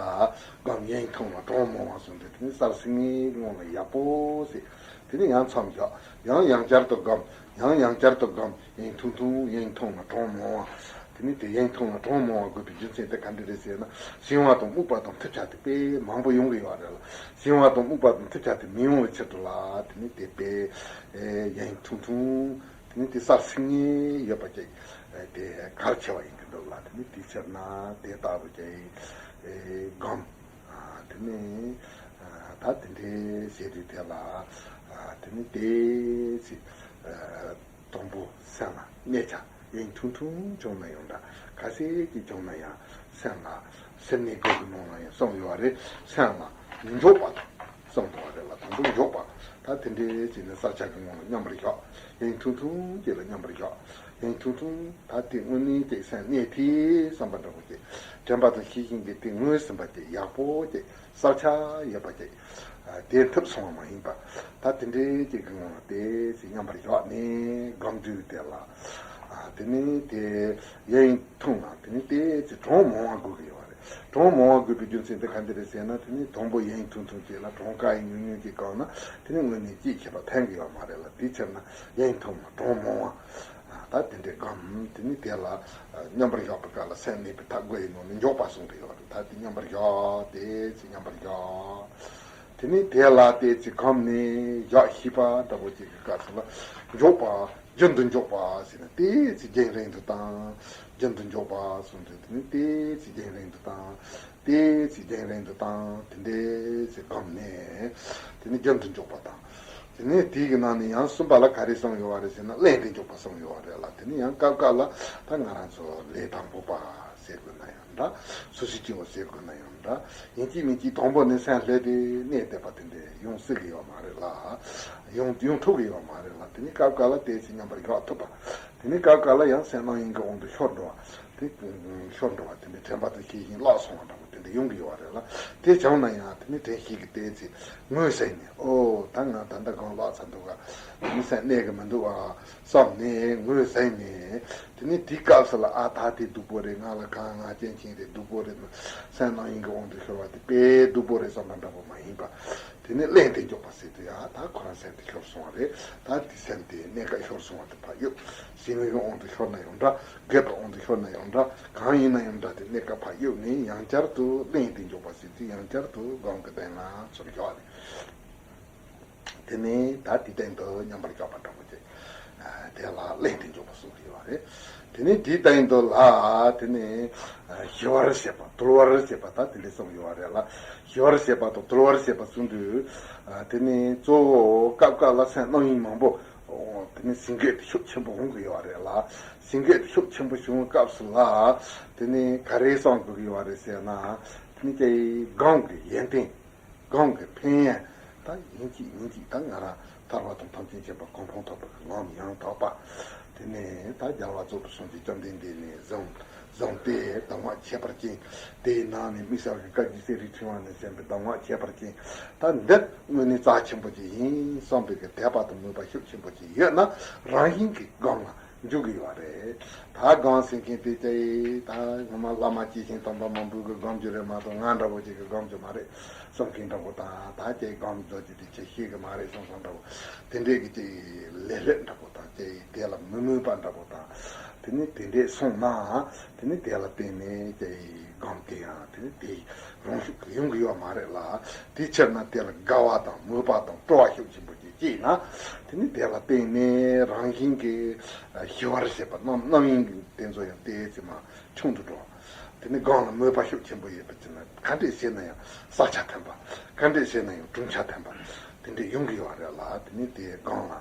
སྒོམ་དབྱིངས་ཐུང་ལ་གྲངས་མང་བ་གསུངས་ཏེ་དེ་ནས་གསལ་སིང་ངེ་ངང་ལ་ཡག་པོ་ཟེར། དེ་ནས་ཡང་མཚམས་བཞག་ཡང་ཡང་བསྐྱར་དུ་སྒོམ། ཡང་ཡང་བསྐྱར་དུ་སྒོམ། དབྱིངས་ཐུང་ཐུང་དབྱིངས་ཐུང་ལ་གྲངས་མང་བ། དེ་ནས་དེ་དབྱིངས་ཐུང་ལ་གྲངས་མང་བ་དགོས་པའི་རྒྱུ་མཚན་དེ་ག་འདྲ་རེད་ཟེར་ན། གཟིགས་པ་དང་རྨུགས་པ་དང་ཐུབ་ཆ་དེ་དཔེ་མང་པོ་ཡོང་གི་ཡོད་རེད་ལ། གཟིགས་པ་དང་རྨུགས་པ་དང་ཐུབ་ཆ་དེ་མི་ཡོང་བའི་ཕྱིར་དུ་ལ་དེ་ནས་དེ་དཔེ་དབྱིངས་ཐུང་ཐུང་། དེ་ནས་དེ་གསལ་སིང་ངེ་ཡོད་པ་ཅིག་དེ་གལ་ཆེ་བ་ཡིན་གྱི་འདུག་ལ། དེ་ནས་དེའི་ཕྱིར་ན་དེ་ལྟ་བུ་ཅིག་སྒོམ། དེ་ནས་ད་དེ་འདྲའི་བྱེད་དུས་དེ་ལ་དེ་ནས་དེ་ཅིག་དང་པོ་སེམས་ལ་གནས་ཆ་དབྱིངས་ཐུང་ཐུང་བྱུང་ན་ཡང་འདྲ། ཁ་ཤས་ཀྱིས་བྱུང་ན་ཡང་སེམས་ལ་སེམས་གནས་སྒོ་གི་ནང་ལ་ཡང་གསུངས་ཡོད་རེད། སེམས་ལ་འཇོག་པ་དང་གསུངས་ཡོད་རེད་ལ། དང་པོ་འཇོག་པ། ད་དེ་འདྲའི་ཅིག་ནི་གསལ་ཆ་གི་ངང་ལ་མཉམ་པར་བཞག་དབྱིངས་ཐུང་ཐུང་ཅིག་ལ་མཉམ་པར་བཞག་དབྱིངས་ཐུང་ཐུང་ད་དེ་དངོས་གནས་ཅིག་སེམས་གནས་ཐིག་བསམ་པ་འདྲ་པོ་ཅིག་དྲན་པ་དང་ཤེས་བཞིན་གྱི་དེ་ངོས་ཟིན་པ་ཅིག་ཡག་པོ་ཅིག་གསལ་ཆ་ཡོད་པ་ཅིག་དེ་ཐུབ་སོང་བ་མ་ཡིན་པ། ད་དེ་འདྲའི་ཅིག་གི་ངང་ལ་དེ་ཅིག་མཉམ་པར་བཞག་ནས་སྒོམ་དུས་དེ་ལ། དེ་ནས་དེ་དབྱིངས་ཐུང་ན་དེ་ནས་དེ་ཅིག་གྲངས་མང་བ་དགོས་ཀྱི་ཡོད་རེད། གྲངས་མང་བ་དགོས་པའི་རྒྱུ་མཚན་དེ་ག་འདི་རེད་ཟེར་ན། དེ་ནས་དང་པོ་དབྱིངས་ཐུང་ཐུང་ཅིག་ལ་གྲངས་ཀ་ཡིན་ཉུང་ཉུང་ཅིག་བཀང་ན་དེ་ནས་དངོས་གནས་སྐྱེད་བྱེད་པ་ཐོན་གྱི་ཡོད་མ་རེད་ལ། དེའི་ཕྱིར་ན་དབྱིངས་ཐུང་ན་གྲངས་མང་བ། ད་དེ་འདྲའི་སྒོམ། དེ་ནས་དེ་ལ་མཉམ་པར་བཞག་པའི་སྐབས་ལ་སེམས་གནས་པའི་ཐབས་དགུ་ཡི་ནང་ནས་འཇོག་པ་གསུངས་ཏེ་ཡོད་རེད། ད་དེ་མཉམ་པར་བཞག་དེ་ཅིག་མཉམ་པར་བཞག་དེ་ནས་དེ་ལ་དེ་ཅིག་སྒོམ་ནས་བཞག་ཤེས་པ་འདྲ་པོ་ཅིག་གི་སྐབས་སུ་ལ་འཇོག་པ། རྒྱུན་དུ་འཇོག་པ་ཟེར་ན་དེ་ཅིག་རྒྱུན་རིང་དུ་བཏང་། རྒྱུན་དུ་འཇོག་པ་གསུངས་ཏེ་དེ་ནས་དེ་ཅིག་རྒྱུན་རིང་དུ་བཏང་། དེ་ཅིག་རྒྱུན་རིང་དུ་བཏང་། དེ་འདྲའི་ཅིག་སྒོམ་ནས་དེ་ནས་རྒྱུན་དུ་འཇོག་པ་དང་། དེ་ནས་དེའི་གི་ནང་ནས་ཡང་གསུམ་པ་ལ་ག་རེ་གསུངས་ཡོད་པ་རེད་ཟེར་ན། བརླན་ཏེ་འཇོག་པ་གསུངས་ཡོད་པ་རེད་ལ། དེ་ནས་ཡང་སྐབས་སྐབས་ལ་ད་ང་རང་ཚོ་ལས་དང་པོ་པ་ ཟེར་དགོས་ན་ཡང་འདྲ། སོ་སོའི་སྐྱེ་བོ་ཟེར་དགོས་ན་ཡང་འདྲ། ཡིན་གཅིག་མིན་གཅིག་དང་པོ་ནས་སེམས་བསླད་དེ་གནས་བསྡད་པ་དེ་འདྲ་ཡོང་སྲིད་ཀྱི་ཡོད་མ་རེད་ལ། ཡོང་ཡོང་ཐུབ་ཀྱི་ཡོད་མ་རེད་ལ། དེ་ནི་སྐབས་འགའ་ལ་ཏོག་ཙམ་མཉམ་པར་འཇོག་ཐུབ་པ། དེ་ནི་སྐབས་འགའ་ལ་ཡང་སེམས་རྣམ་གཡེང་གི་དབང་དུ་ཤོར་འགྲོ་བ། དེ་ཤོར་འགྲོ་བ་དེ་འདྲ་དྲན་པ་དང་ཤེས་བཞིན་བརླག་སོང་བ་འདྲ་པོ་དེ་འདྲ་ཡོང་གི་ཡོད་རེད་ལ། དེ་བྱུང་ན་ཡང་དེ་ནི་དྲན་ཤེས་ཀྱི་ཏོག་ཙམ་ངོས་ཟིན་ནས། ཨོ་ད་ང་ད་ལྟ་གང་བརླག་ཚར་འདུག་ག། དེ་ནི་སེམས་གནས་ཀྱི་མི་འདུག་ཨ་བསམ་ནས་ངོས་ཟིན་ནས། དེ་ནི་དེའི་སྐབས་སུ་ལ་ཨ་ད་དེ་སྡུག་པོ་རེད། ང་ལ་གང་ང་རྐྱེན་ཅན་རེད། སྡུག་པོ་རེད། སེམས་རྣམ་གཡེང་གི་དབང་དུ་ཤོར་བ་དེ་དཔེ་སྡུག་པོ་རེད་བསམ་པ་འདྲ་པོ་མ་ཡིན་པ། དེ་ནི་གླེང་སྟེ་འཇོག་པ་ཟེར་དུས་ཡ་ད་ཁོ་རང་སེམས་དེ་ཤོར་སོང་བ་རེད། ད་དེ་སེམས་དེ་གནས་སྐབས་ཤོར་སོང་བ་དེ་ཕར་གཡུག། ཞི་གནས་ཀྱི་དབང་དུ་ཤོར་ན་ཡང་འདྲ། རྒས་པའི་དབང་དུ་ཤོར་ན་ཡང་འདྲ། གང་ཡིན་ན་ཡང་འདྲ། དེ་གནས་སྐབས་ཕར་གཡུག་ནས་ཡང་བསྐྱར་དུ་གླེང་སྟེ་འཇོག་པ་ཟེར་དུས་ཡང་བསྐྱར་དུ་སྒོམ་གྱི་སྟེང་ལ་ཚུར་འཇོག་ནས། དེ་ནས་ད་དེའི་སྟེང་དུ་མཉམ་པར་འཇོག་པ་འདྲ་པོ་ཅིག་དེ་ལ་གླེང་སྟེ་འཇོག་པ་གསུངས་ཀྱི་ཡོད་རེད། དེ་ནས་དེའི་སྟེང་དུ་ལ་དེ་ནས་ཞི་བར་བྱེད་པ་དུལ་བར་བྱེད་པ་ད་དེ་འདྲ་གསུངས་ཡོད་རེད་ལ། ཞི་བར་བྱེད་པ་དང་དུལ་བར་བྱེད་པ་གསུངས་དུས། དེ་ནས་གཙོ་བོ་སྐབས་སྐབས་ལ་སེམས་རྣམ་གཡེང་མང་པོ་དེ་ནས་ཟིང་འཁྲུག་དེ་ཤུགས་ཆེན་པོ་འོང་གི་ཡོད་རེད་ལ། ཟིང་འཁྲུག་དེ་ཤུགས་ཆེན་པོ་བྱུང་བའི་སྐབས་སུ་ལ་དེ་ནས་ག་རེ་བསམ་དགོས་ཀྱི་ཡོད་རེད་ཟེར་ན། དེ་ནས་ཀྱེ་སྒོམ་གྱི་ཡོན་ཏན། སྒོམ་གྱི་ཕན་ཡོན། ད་ཡིན་གཅིག་མིན་གཅིག་ད་ང་རང་ཐར་པ་དང་ཐམས་ཅད་མཁྱེན་པ་གོ་འཕང་ཐོབ་པའི་ལམ་ཡང་དག་པ། དེ་ནས་ད་རྒྱལ་བ་རྫོགས་པའི་སངས་རྒྱས་བཅོམ་ལྡན་འདས་ནས་བཟུང་བཟུང་སྟེ་གདམས་ངག་ཁྱད་པར་ཅན། དེའི་ནང་ནས་དམིགས་བསལ་གྱི་བཀའ་བརྒྱུད་གསེར་རིའི་ཕྲེང་བ་ནས་གསན་པའི་གདམས་ངག་ཁྱད་པར་ཅན། ད་འདི་དངོས་གནས་རྩ་ཆེན་པོ་ཅིག་ཡིན་བསམ་པའི་གི་དད་པ་དང་མོས་པ་ཤུགས་ཆེན་པོ་ཅིག་ཡོད་ན་རང་བཞིན་གྱིས་སྒོམ་ལ་འཇུག་གི་ཡོད་རེད། ད་སྒོམ་ཟེར་མཁན་དེ་ཅི་ཡིན། ད་ངོ་མ་བླ་མ་དཔྱིས་ཕྱིན་སྟོན་པ་མང་པོའི་གི་སྒོམ་རྒྱུ་རེད་མ་གཏོགས་ང་འདྲ་བོ་ཅིག་གི་སྒོམ་རྒྱུ་མ་རེད་བསམ་མཁན་འདྲ་བོ་དང་། ད་ཅི་སྒོམ་རྒྱུ་ཅིག་དེ་ཅི་ཤེས་གི་མ་རེད་བསམ་བསམ་འདྲ་བོ། དེ་འདྲས་ཀྱི་ཅི་ལེ་ལེ་འདྲ་བོ་དང་། ཅི་དེ་ལ་མི་མོས་པ་འདྲ་བོ་དང་། དེ་ནི་དེ་འདྲས་སོང་ན་དེ་ནི་དེ་ལ་བརྟེན་ནས་ཅི་སྒོམ་དེ་ཡང་དེ་ནི་དེ་རང་ཤུགས་ཀྱིས་ཡོང་གི་ཡོད་མ་རེད་ལ། དེའི་ཕྱིར་ན་དེ་ལ་དགའ་བ་དང་མོས་པ་དང་སྤྲོ་བ་ཤུགས་ཆེན་པོ་ཅིག་སྐྱེས་ན། དེ་ནི་དེ་ལ་བརྟེན་ནས་རང་བཞིན་གྱིས་ཞི་བར་བྱེད་པ་རྣམ་རྣམ་གཡེང་གི་དེ་ཚོ་ཡང་ཏོག་ཙམ་མར་ཆུང་དུ་འགྲོ། དེ་ནི་སྒོམ་ལ་མོས་པ་ཤུགས་ཆེན་པོ་ཡོད་པ་ཅིག་ན་ག་འདྲས་བྱས་ན་ཡང་བསགས་ཆགས་ཐན་པ། ག་འདྲས་བྱས་ན་ཡང་གྲུང་ཆགས་ཐན་པ་དེ་འདྲས་ཡོང་གི་ཡོད་རེད་ལ། དེ་ནི་དེ་སྒོམ་ལ་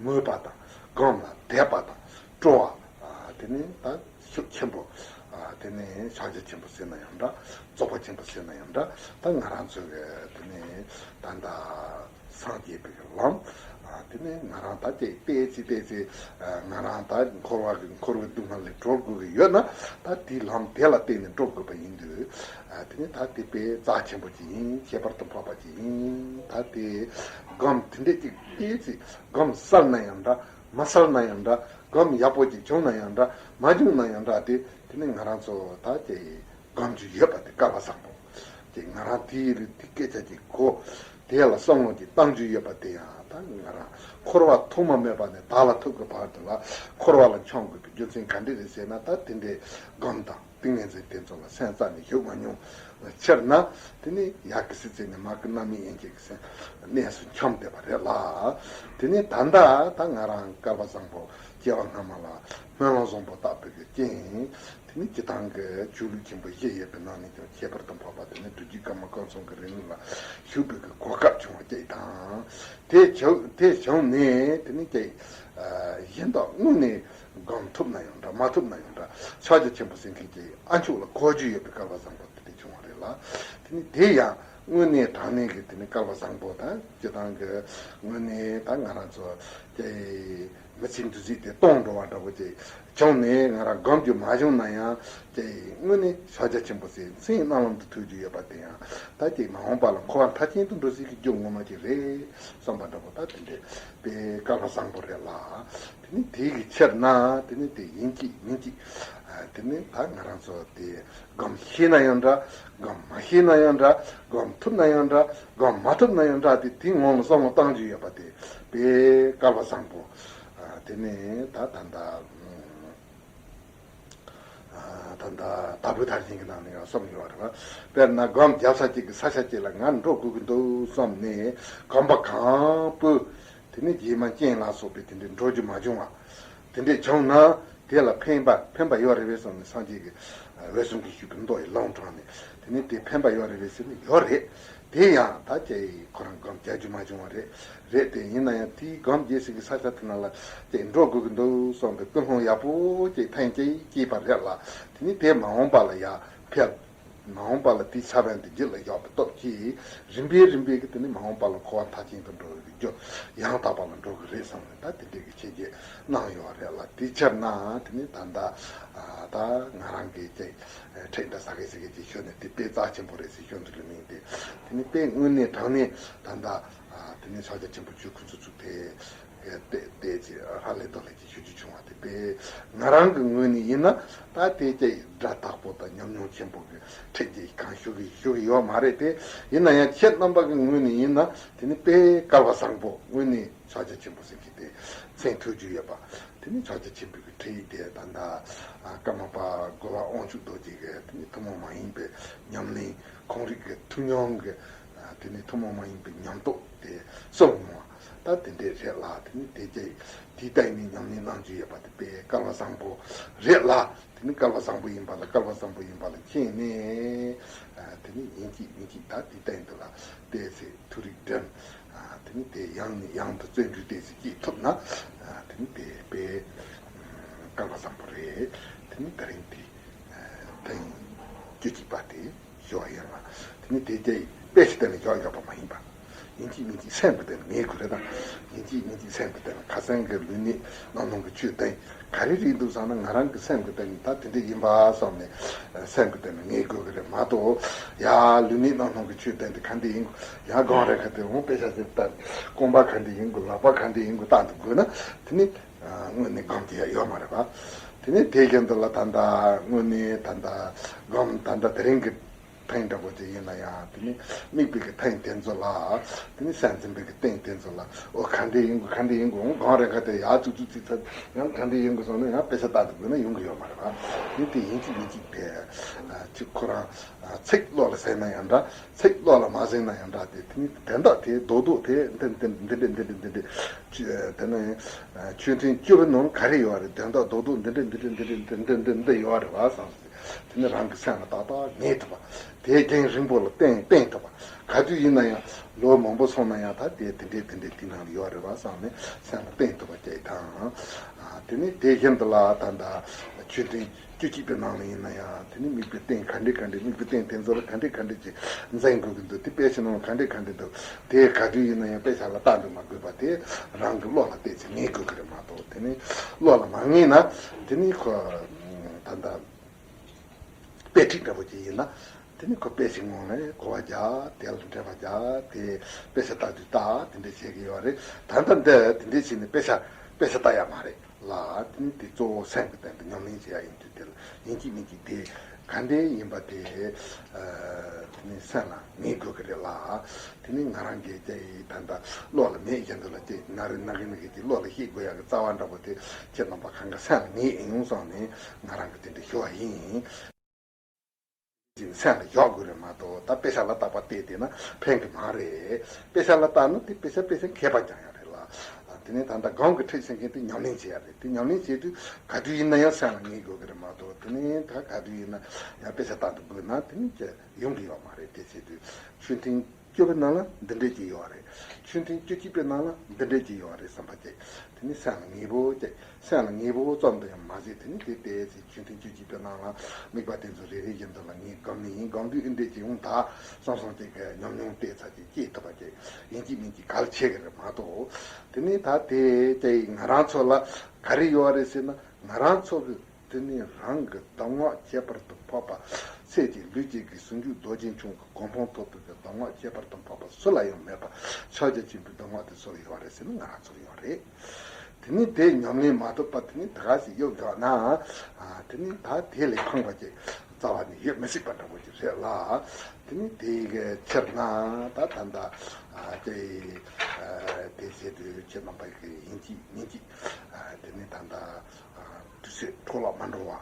མོས་པ་དང་སྒོམ་ལ་དད་པ་དང་སྤྲོ་བ། ཨ་དེ་ནི་ད་ཤུགས་ཆེན་པོ། ཨ་དེ་ནི་ཕྱག་རྒྱ་ཆེན་པོ་ཟེར་ན་ཡང་འདྲ། རྫོགས་པ་ཆེན་པོ་ཟེར་ན་ཡང་འདྲ། ད་ང་རང་ཚོ་གི་དེ་ནི་ད་ལྟ་སངས་རྒྱས་པའི་ལམ། ཨ་དེ་ནི་ང་རང་ད་ལྟའི་ཏོག་ཙམ་ཏོག་ཙམ་ཨ་ང་རང་ད་འཁོར་བ་གི་འཁོར་བའི་སྡུག་བསྔལ་ལས་གྲོལ་དགོས་ཀྱི་ཡོད་ན། ད་དེའི་ལམ་དེ་ལ་བརྟེན་ནས་འགྲོ་དགོས་པ་ཡིན་དུས། ཨ་དེ་ནི་ད་དེ་དཔེ་རྩ་ཆེན་པོ་ཅིག་ཡིན། ཁྱད་པར་དུ་འཕགས་པ་ཅིག་ཡིན། ད་དེ་སྒོམ་དེ་འདྲས་ཅིག་ཏོག་ཙམ་སྒོམ་གསལ་ན་ཡང་འདྲ། མ་གསལ་ན་ཡང་འདྲ། སྒོམ་ཡག་པོ་ཅིག་བྱུང་ན་ཡང་འདྲ། མ་བྱུང་ན་ཡང་འདྲ། དེ་དེ་ནི་ང་རང་ཚོ་ད་ཅི་སྒོམ་རྒྱུ་ཡོད་པ་དེ་སྐལ་བ་བཟང་པོ། དེ་ང་རང་དེའི་རིགས་དེ་སྐད་ཆ་ཅིག་གོ། དེ་ལ་བསམ་བློ་ཅིག་བཏང་རྒྱུ་ཡོད་པ་དེ་ཡང་ད་ང་རང་འཁོར་བ་ཐོག་མ་མེད་པ་ནས་ད་ལ་ཐུག་གི་བར་དུ་ལ་འཁོར་བ་ལ་མཆོང་དགོས་པའི་རྒྱུ་མཚན་ག་འདྲ་རེད་ཟེར་ན། ད་དེ་འདྲའི་སྒོམ་དང་ཏིང་ངེ་འཛིན་དེ་ཚོ་ལ་སེམས་རྩ་ནས་ཞུགས་མ་མྱོང་བའི་ཕྱིར་ན། དེ་ནི་ཡ་གི་སྲིད་རྩེ་ནས་མ་གི་རྣམ་སྨིན་དབྱེ་འབྱེད་ཀྱི་སེམས་གནས་སུ་འཁྱམས་བསྡད་པ་རེད་ལ། དེ་ནི་ད་ལྟ་ད་ང་རང་སྐལ་བ་བཟང་པོ་སྐྱེ་བ་སྔ་མ་ལ་སྨོན་ལམ་བཟང་པོ་བཏབ་པའི་གི་རྐྱེན། དེ་ནི་སྤྱིར་བཏང་གི་ཆོས་ལུགས་ཆེན་པོ་བཞི་ཡོད་པའི་ནང་ནས་ཀྱང་ཁྱད་པར་དུ་འཕགས་པ་དེ་ནི་བདུད་རྩི་དཀར་མོ་སྐུ་མཚམས་ཀྱི་རིང་ལུགས་ལ་ཞུགས་པའི་གི་གོ་སྐབས་བྱུང་བ་ཅིག་དང་། དེ་བྱུང་དེ་བྱུང་ནས་དེ་ནི་ཀྱེ་གཞན་དག་དངོས་ནས་སྒོམ་ཐུབ་ན་ཡང་འདྲ། མ་ཐུབ་ན་ཡང་འདྲ། ཕྱག་རྒྱ་ཆེན་པོ་ཟེར་མཁན་གྱི་ཨ་མཆོག་ལ་གོ་རྒྱུ་ཡོད་པའི་སྐལ་བ་བཟང་པོ་དེ་འདྲ་བྱུང་བ་རེད་ལ། དེ་ནི་དེ་ཡང་དངོས་གནས་དྲང་གནས་ཀྱི་དེ་ནི་སྐལ་བ་བཟང་པོ་དང་། སྤྱིར་བཏང་གི་དངོས་གནས་ད་ང་རང་ཚོ་ཀྱེ་མི་ཚེའི་འདུ་འཛི་དེ་སྟོངས་འགྲོ་བ་འདྲ་པོ་ཅིག་བྱུང་ནས་ང་རང་སྒོམ་རྒྱུ་མ་བྱུང་ན་ཡང་། ཀྱེ་དངོས་གནས་ཕྱག་རྒྱ་ཆེན་པོ་ཟེར་མཚན་རྣ་ལམ་དུ་ཐོས་རྒྱུ་ཡོད་པ་དེ་ཡང་ད་ཀྱེ་མ་འོངས་པ་ལ་འཁོར་བ་མཐའ་ཅན་དུ་འགྲོ་སའི་གི་རྒྱུ་ངོ་མ་ཅིག་རེད་བསམ་པ་འདྲ་པོ་ད་དེ་འདྲའི་དཔེ་སྐལ་བ་བཟང་པོ་རེད་ལ། དེ་ནི་དེ་གི་ཕྱིར་ན་དེ་ནི་དེ་ཡིན་གཅིག་མིན་གཅིག་ཨ་དེ་ནི་ད་ང་རང་ཚོ་དེ་སྒོམ་ཤེས་ན་ཡང་འདྲ། སྒོམ་མ་ཤེས་ན་ཡང་འདྲ། སྒོམ་ཐུབ་ན་ཡང་འདྲ། སྒོམ་མ་ཐུབ་ན་ཡང་འདྲ། དེ་དེའི་ངང་ལ་བསམ་བློ་བཏང་རྒྱུ་ཡོད་པ་དེ་དཔེ་སྐལ་བ་བཟང་པོ། ཨ་དེ་ནི་ད་ད་ད་ཨ་ད་ད་དྭགས་པོའི་དར་ཆེན་གྱི་ནང་ནས་ཡང་གསུངས་ཡོད་རེད་བ། དཔེར་ན་སྒོམ་རྒྱབ་ས་གཅིག་གི་ས་ཆ་གཅིག་ལ་ང་འགྲོ་དགོས་ཀྱི་འདུག་བསམ་ནས་གོམ་པ་གང་སྤོས། དེ་ནི་རྗེས་མ་རྐྱེན་ལ་སོགས་པའི་དེ་འདྲའི་འགྲོ་རྒྱུ་མ་བྱུང་བ། དེ་འདྲས་བྱུང་ན་དེ་ལ་ཕན་པ་ཕན་པ་ཡོད་རེད་པས་བསམ་ནས་སངས་རྒྱས་ཀྱི་འོད་སྲུང་གིས་ཞུས་པའི་མདོ་ཡི་ལུང་དྲངས་ནས། དེ་ནི་དེ་ཕན་པ་ཡོད་རེད་པས་ཟེར་ནས་ཡོད་རེད། དེ་ཡང་ད་ཅིག་ཁོ་རང་སྒོམ་རྒྱག་རྒྱུ་མ་བྱུང་བ་རེད། རེད་དེ་ཡིན་ན་ཡང་དེའི་སྒོམ་རྒྱག་སའི་གི་ས་ཆ་དེ་ནང་ལ་ཅིག་འགྲོ་དགོས་ཀྱི་འདུག་བསམ་པའི་ཀུན་སློང་ཡག་པོ་ཅིག་ཐེངས་གཅིག་སྐྱེས་པ་རེད་ལ། དེ་ནི་དེ་མ་འོངས་པ་ལ་ཡང་འཕེལ། མ་འོངས་པ་ལ་དེའི་ས་བོན་དེ་རྒྱུད་ལ་བཞག་པའི་སྟོབས་ཀྱིས་རིམ་པས་རིམ་པས་ཀྱི་དེ་ནི་མ་འོངས་པ་ལ་འཁོར་བ་མཐའ་ཅན་དུ་འགྲོ་བའི་རྒྱུ་ཡང་དག་པ་ལ་འགྲོ་གི་རེད་བསམ་ནས་ད་དེ་འདྲའི་གི་ཆེད་བརྗོད་གནང་ཡོད་རེད་ལ། དེའི་ཕྱིར་ན་དེ་ནི་ད་ལྟ་ད་ང་རང་གིས་ཅིག་ཁྲིད་འདྲ་ཟ་གི་ཟེར་གི་ཅིག་ཤོད་ནས་དེ་དཔེ་རྩ་ཆེན་པོ་རེད་ཟེར་ཤོད་འདུག་ལ། མིང་དེ་དེ་ནི་དཔེ་དངོས་གནས་དྲང་གནས་ད་ལྟ་དེ་ནི་ཕྱག་རྒྱ་ཆེན་པོ་ཆོས་སྐུ་ཚུལ་ཚུལ་དེ་བལྟས་བལྟས་ཚེ་ཧ་ལས་དོ་ལས་ཀྱི་ཞུ་རྒྱུ་བྱུང་བ་དེ་དཔེ་ང་རང་གི་ངོས་ནས་ཡིན་ན་ད་དེ་ཅིག་སྒྲ་དག་པོ་དང་ཉམས་མྱོང་ཆེན་པོ་གི་ཁྲིད་ཀྱི་གང་ཞུ་གི་ཞུ་གི་ཡོད་མ་རེད་དེ། ཡིན་ན་ཡང་ཁྱེད་རྣམ་པ་གི་ངོས་ནས་ཡིན་ན་དེ་ནི་དཔེ་སྐལ་བ་བཟང་པོ་དངོས་གནས་ཕྱག་རྒྱ་ཆེན་པོ་ཟེར་གྱི་དེ་མཚན་ཐོས་རྒྱུ་ཡོད་པ། དེ་ནི་ཕྱག་རྒྱ་ཆེན་པོའི་གི་ཁྲིད་དེ་ད་ལྟ་ཀརྨ་པ་རྒོལ་བ་དབང་ཕྱུག་རྡོ་རྗེ་གི་དེ་ནི་ཐུན་མོང་མ་ཡིན་པའི་ཉམས་ལེན་ཁོང་རིག་གི་ཐུན་མོང་གི་དེ་ནི་ཐུན་མོང་མ་ཡིན་པའི་ཉམས་རྟོགས་དེ་གསུངས་མོ། ད་དེ་འདྲས་རེད་ལ། དེ་ནི་དེ་རྗེས་དེའི་སྟེང་ནས་ཉམས་ལེན་གནང་རྒྱུ་ཡོད་པ་དེ་དཔེ་སྐལ་བ་བཟང་པོ་རེད་ལ། དེ་ནི་སྐལ་བ་བཟང་པོ་ཡིན་པ་ལ་སྐལ་བ་བཟང་པོ་ཡིན་པ་ལ་མཁྱེན་ནས་དེ་ནི་ཡིན་གཅིག་མིན་གཅིག་ད་དེའི་སྟེང་དུ་ལ་བལྟས་ཚེ་ཐུགས་རིག་འདྲེན། དེ་ནི་དེ་ཡང་ནས་ཡང་དུ་བརྩོན་འགྲུས་བལྟས་ཚེ་སྐྱེས་ཐུབ་ན་དེ་ནི་དེ་དཔེ་སྐལ་བ་བཟང་པོ་རེད། དེ་ནི་ད་རིང་དེ་ཐེངས་བཅུ་གཅིག་པ་དེ། ཞུ་བ་ཡིན་ལ། དེ་ནི་དེ་རྗེས་དཔེ་ཆ་སྟེང་ནས་ཡོད་ཡོད་པ་མ་ཡིན་པ། ཡིན་གཅིག་མིན་གཅིག་སེམས་ཀྱི་སྟེང་ནས་ངེས་དགོས་རེད་དམ། ཡིན་གཅིག་མིན་གཅིག་སེམས་ཀྱི་སྟེང་ནས་ཁ་སང་གི་ལུས་ནད་ནང་ནང་གི་ཆོས་སྟེང་ག་རེ་རེད་འདུག་བསམ་ན། ང་རང་གི་སེམས་ཀྱི་སྟེང་ནས་ད་དེ་འདྲ་ཡིན་པ་བསམ་ནས་སེམས་ཀྱི་སྟེང་ནས་ངེས་དགོས་ཀྱི་རེད་མ་གཏོགས། ཡ་ལུས་ནད་ནང་ནང་གི་ཆོས་སྟེང་དེ་ག་འདྲ་ཡིན་དགོས། ཡ་སྒང་རེ་ཁ་དེ་འོང་དཔེ་ཆ་ཟེར་ལྟ། རྐང་པ་ག་འདྲ་ཡིན་དགོས། ལག་པ་ག་འདྲ་ཡིན་དགོས་ལྟ་འདུག་དགོས་ན་དེ་ནི། དངོས་གནས་སྒོམ་རྒྱག་ཡ་ཡོད་མ་རེད་པ། དེ་ནས་དེ་བཞིན་དུ་ལ་ད་ལྟ་དངོས་གནས་ད་ལྟ་སྒོམ་ད་ལྟ་དེ་རིང་གི་ཐེངས་འདྲ་པོ་ཅིག་ཡིན་ན་ཡང་དེ་ནས་དམིགས་པའི་གི་ཐེངས་དེ་ཚོ་ལ་དེ་ནས་སེམས་འཛིན་པའི་གི་སྟེང་དེ་ཚོ་ལ་ཨོ་ག་འདྲ་ཡིན་དགོས་ག་འདྲ་ཡིན་དགོས་འོང་གང་རེ་ག་དེ་ཡར་ཙུག་ཙུག་ཙིག་ཚ་ཡང་ག་འདྲ་ཡིན་དགོས་སོང་ན་ཡང་དཔེ་ཆ་ལྟ་དུ་དགོས་ན་ཡོང་གི་ཡོད་མ་རེད་པ། དེ་དེ་ཡིན་གཅིག་མིན་གཅིག་དེ་ཅིག་ཁོ་རང་ཚིག་བློ་ལ་ཟིན་ན་ཡང་འདྲ། ཚིག་བློ་ལ་མ་ཟིན་ན་ཡང་འདྲ། དེ་དེ་ནི་དོན་དག་དེ་རྡོག་རྡོག་དེ་འདི་འདི་འདི་འདྲ་འདི་འདྲ་འདི་འདྲ་དེ་ནི་ཆོས་ཐུན་བཅུ་པའི་ནང་ག་རེ་ཡོད་རེད། དོན་དག་རྡོག་རྡོག་འདི་འདྲ་འདི་འདྲ་འདི་འདྲ་འདི་འདྲ་འདི་འདྲ་ཡོད་རེད་བ་བསམ། དེ་ནི་རང་གི་སེམས་ལ་ཏག་ཏག་ངེས་ཐུབ་པ། དེ་རྒྱུན་རིང་པོ་ལ་བརྟེན་བརྟེན་ཐུབ་པ། ག་དུས་ཡིན་ན་ཡང་ལོ་མང་པོ་སོང་ན་ཡང་ད་དེ་དེ་འདྲའི་དེ་འདྲའི་དེ་ནང་ལ་ཡོད་རེད་བ་བསམ་ནས་སེམས་ལ་བརྟེན་ཐུབ་པ་བཅས་དང་། དེ་ནི་དེ་བཞིན་དུ་ལ་ད་ལྟ་ཆོས་ཐུན་བཅུ་གཅིག་པའི་ནང་ལ་ཡིན་ན་ཡང་དེ་ནི་དམིགས་པའི་རྟེན་ག་འདྲ་ག་འདྲ་དམིགས་པའི་རྟེན་དེ་ཚོ་ལ་ག་འདྲ་ག་འདྲ་ཅིག་འཛིན་དགོས་ཀྱི་འདུག་དེ་དཔེ་ཆ་ནང་ག་འདྲ་ག་འདྲ་འདུག་དེ་ག་དུས་ཡིན་ན་ཡང་དཔེ་ཆ་ལ་ལྟ་འདུག་མ་དགོས་པ་དེ་རང་གི་བློ་ལ་བལྟས་ཚེ་ངེས་དགོས་ཀྱི་རེད་མ་གཏོགས། དེ་ནི་བློ་ལ་མ་ངེས་ན་དེ་ནི་ཁོ་ད་ལྟ་དཔེ་ཁྲིད་འདྲ་པོ་ཅིག་ཡིན་ན་དེ་ནི་ཁོ་དཔེ་ཆའི་ངོས་ནས་གོ་བ་རྒྱག་དེ་ལ་འགྲེལ་པ་རྒྱག་དེ་དཔེ་ཆ་ལྟ་དུས་ལྟ་དེ་འདྲ་བྱེད་ཀྱི་ཡོད་རེད། ད་ལྟ་འདི་དེ་འདྲ་བྱས་ནས་དཔེ་ཆ་དཔེ་ཆ་ལྟ་ཡ་མ་རེད། ལ། དེ་ནི་དེ་གཙོ་བོ་སེམས་ཀྱི་སྟེང་དུ་ཉམས་ལེན་བྱེད་ཡ་ཡིན་དུས་དེ་ལ་ཡིན་གཅིག་མིན་གཅིག་དེ་ག་འདྲ་ཡིན་པ་དེ་དེ་ནི་སེམས་ལ་ངེས་དགོས་ཀྱི་རེད་ལ། དེ་ནི་ང་རང་གིས་ཀྱང་ད་ལྟ་བློ་ལ་མེད་བཞིན་དུ་ལ་ཅིག་ན་རེ་ན་གི་ན་གི་ཅིག་བློ་ལ་ཤེས་དགོས་ཡ་གི་རྩ་བ་འདྲ་པོ་དེ་ཁྱེད་རྣམ་པ་གང་ག་སེམས་ལ་ངེས་ཡིན་ཡོང་སོང་ནས་ང་རང་གིས་དེ་འདྲ་ཞུ་བ་ཡིན། ཅིག་སེམས་ལ་འཇོག་དགོས་རེད་མ་གཏོགས་ད་དཔེ་ཆ་ལ་རྟག་པར་བལྟས་བསྡད་ན་ཕན་གི་མ་རེད། དཔེ་ཆ་ལ་ལྟ་ན་དེ་དཔེ་ཆ་དཔེ་ཆ་མཁས་པ་ཀྱང་ཡང་རེད་ལ། དེ་ནས་ད་ལྟ་སྒོམ་གྱི་ཁྲིད་ཟེར་མཁན་དེ་ཉམས་ལེན་བྱེད་ཡ་རེད། དེ་ཉམས་ལེན་བྱེད་དུས་ག་དུས་ཡིན་ན་ཡང་སེམས་ལ་ངེས་དགོས་ཀྱི་རེད་མ་གཏོགས་དེ་ནས་ད་ག་དུས་ཡིན་ན་ཡང་དཔེ་ཆ་ལྟ་དུ་དགོས་ན་དེ་ནས་ཀྱི་ཡོང་གི་ཡོད་མ་རེད། དེ་བྱེད་དུས་ཆོས་ཐུན་བཅུ་པའི་ནང་ལ་འདི་འདྲས་ཀྱི་ཡོད་རེད། ཆོས་ཐུན་བཅུ་གཅིག་པའི་ནང་ལ་འདི་འདྲས་ཀྱི་ཡོད་རེད་བསམ་པ་ཅིག་དེ་ནི་སེམས་ལ་ངེས་པོ་ཅིག་སེམས་ལ་ངེས་པོ་ཙམ་དུ་ཡང་མ་ཟད་དེ་ནི་དེ་ལྟས་ཚེ་ཆོས་ཐུན་བཅུ་གཅིག་པའི་ནང་ལ་དམིགས་པ་དེ་ཚོ་རེ་རེ་བཞིན་དུ་ལ་ངས་སྒོམ་ནི་ཡིན། སྒོམ་དུས་ཨེ་འདྲས་ཀྱི་ཡོང་ད་སོང་སོང་ཅིག་གི་ཉམས་མྱོང་ལྟས་ཚ་ཅིག་སྐྱེས་ཐུབ་པ་ཅིག་ཡིན་གཅིག་མིན་གཅིག་གལ་ཆེ་གི་རེད་མ་གཏོགས། དེ་ནི་ད་དེ་ཅིག་ང་རང་ཚོ་ལ་ག་རེ་ཡོད་རེད་ཟེར་ན་ང་རང་ཚོ་གི་དེ་ནི་རང་གི་གདམས་ངག་ཁྱད་པར་དུ་འཕགས་པ། ཚེ་གཅིག་ལུས་གཅིག་གི་ཟུང་འཇུག་རྡོ་རྗེ་འཆང་གི་གོ་འཕང་ཐོབ་ཐུབ་པའི་གདམས་ངག་ཁྱད་པར་དུ་འཕགས་པ་སུ་ལ་ཡང་མེད་པ། ཕྱག་རྒྱ་ཆེན་པོའི་གདམས་ངག་དེ་སུ་ལ་ཡོད་རེད་ཟེར་ན་ང་རང་ཚོར་ཡོད་རེད། དེ་ནི་དེ་ཉམས་ལེན་མ་ཐུབ་པ་དེ་ནི་ད་ག་ཟིག་ཡོད་དགོས་ན། དེ་ནི་ད་དེ་ལས་ཕངས་པ་ཅིག་རྩ་བ་ནས་ཡོད་མི་སྲིད་པ་འདྲ་པོ་ཅིག་རེད་ལ། དེ་ནི་དེ་གི་ཕྱིར་ན་ད་ད་ལྟ་དེ་དེ་བྱེད་དུས་ཁྱེད་རྣམ་པ་གི་ཡིན་གཅིག་མིན་གཅིག་དེ་ནི་ད་ལྟ། དུས་ཚོད་འཕྲོ་བརླག་མ་འགྲོ་བ།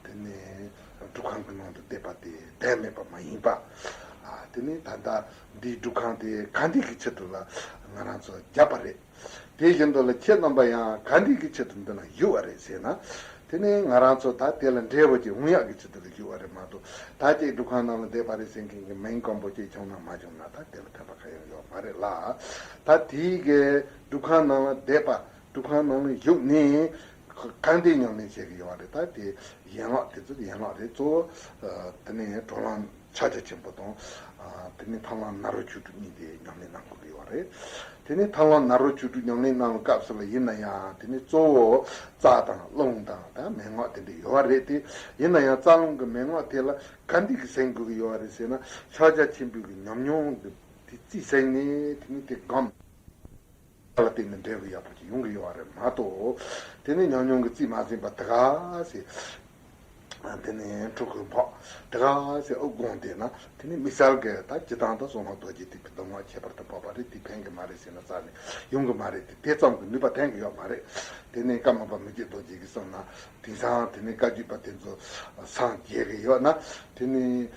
དེ་ནས་སྒྲུབ་ཁང་གི་ནང་དུ་བསྡད་པ་དེ་བདེན་མེད་པ་མ་ཡིན་པ། དེ་ནས་ད་ལྟ་འདིའི་སྒྲུབ་ཁང་དེ་ག་འདི་གི་ཆེད་དུ་ལ་ང་རང་ཚོ་བརྒྱབ་པ་རེད། དེ་བཞིན་དུ་ལ་ཁྱེད་རྣམ་པ་ཡང་ག་འདི་གི་ཆེད་དུ་འདི་ན་བཞུགས་པ་རེད་ཟེར་ན། དེ་ནས་ང་རང་ཚོ་ད་དེ་ལ་འབྲས་བུ་ཅིག་འོང་ཡག་གི་ཆེད་དུ་ལ་ཞུ་བ་རེད་མ་གཏོགས། ད་ཅིག་སྒྲུབ་ཁང་ནང་ལ་བསྡད་པ་རེད་ཟེར་མཁན་གྱི་མིང་དཀོན་པོ་ཅིག་བྱུང་ན་མ་བྱུང་ན་ད་དེ་ལ་ཕན་པ་གང་ཡང་ཡོད་མ་རེད་ལ། ད་དེའི་གི་སྒྲུབ་ཁང་ནང་ལ་བསྡད་པ། སྒྲུབ་ཁང་ནང་ལ་བཞུགས་ནས་གང་འདྲའི་ཉམས་ལེན་བྱེད་ཀྱི་ཡོད་རེད། ད་དེ་ཡན་ལག་དེ་ཚོ་ཡན་ལག་རེད། གཙོ་བོ་དེ་ནས་གྲོལ་ལམ་ཕྱག་རྒྱ་ཆེན་པོ་དང་། དེ་ནས་ཐབས་ལམ་ནཱ་རོ་ཆོས་དྲུག་གཉིས་དེ་ཉམས་ལེན་གནང་དགོས་ཀྱི་ཡོད་རེད། དེ་ནས་ཐབས་ལམ་ནཱ་རོ་ཆོས་དྲུག་ཉམས་ལེན་གནང་བའི་སྐབས་སུ་ལ་ཡིན་ན་ཡང་དེ་ནས་གཙོ་བོ་རྩ་དང་རླུང་དང་ད་མན་ངག་དེ་འདྲ་ཡོད་རེད་དེ། ཡིན་ན་ཡང་རྩ་རླུང་གི་མན་ངག་དེ་ལ་ག་འདྲ་གི་ཟིན་དགོས་ཀྱི་ཡོད་རེད་ཟེར་ན། ཕྱག་རྒྱ་ཆེན་པོའི་གི་ཉམས་མྱོང་གི་དེ་རྩིས་ཟིན་ནས་དེ་ནས་དེ་སྒོམ། ལ་བརྟེན་ནས་འབྲས་བུ་ཡག་པོ་ཅིག་ཡོང་གི་ཡོད་རེད་མ་གཏོགས། དེ་ནས་ཉམས་མྱོང་གི་རྩིས་མ་ཟིན་པ་དེ་ག་ཟེ། དེ་ནས་འཁྲུལ་ཁུག་འཕགས་དེ་ག་ཟེ་ཨུ་དགོངས་བསྡད་ན། དེ་ནས་དམིགས་བསལ་གྱི་ད་སྤྱིར་བཏང་ད་གསང་སྔགས་རྡོ་རྗེ་ཐེག་པའི་གདམས་ངག་ཁྱད་པར་དུ་འཕགས་པ་རེད། དེ་ཕན་གི་མ་རེད་ཟེར་ན་རྩ་ནས་ཡོང་གི་མ་རེད་དེ། དེ་ཙམ་གྱི་ནུས་པ་ལྡན་གི་ཡོད་མ་རེད། དེ་ནས་ཀརྨ་པ་མི་བསྐྱོད་རྡོ་རྗེ་གིས་གསུངས་ན། དེང་སང་དེ་ནས་བཀའ་བརྒྱུད་པ་དེ་ཚོ་སངས་རྒྱས་གི་ཡོད་ན། དེ་ནས་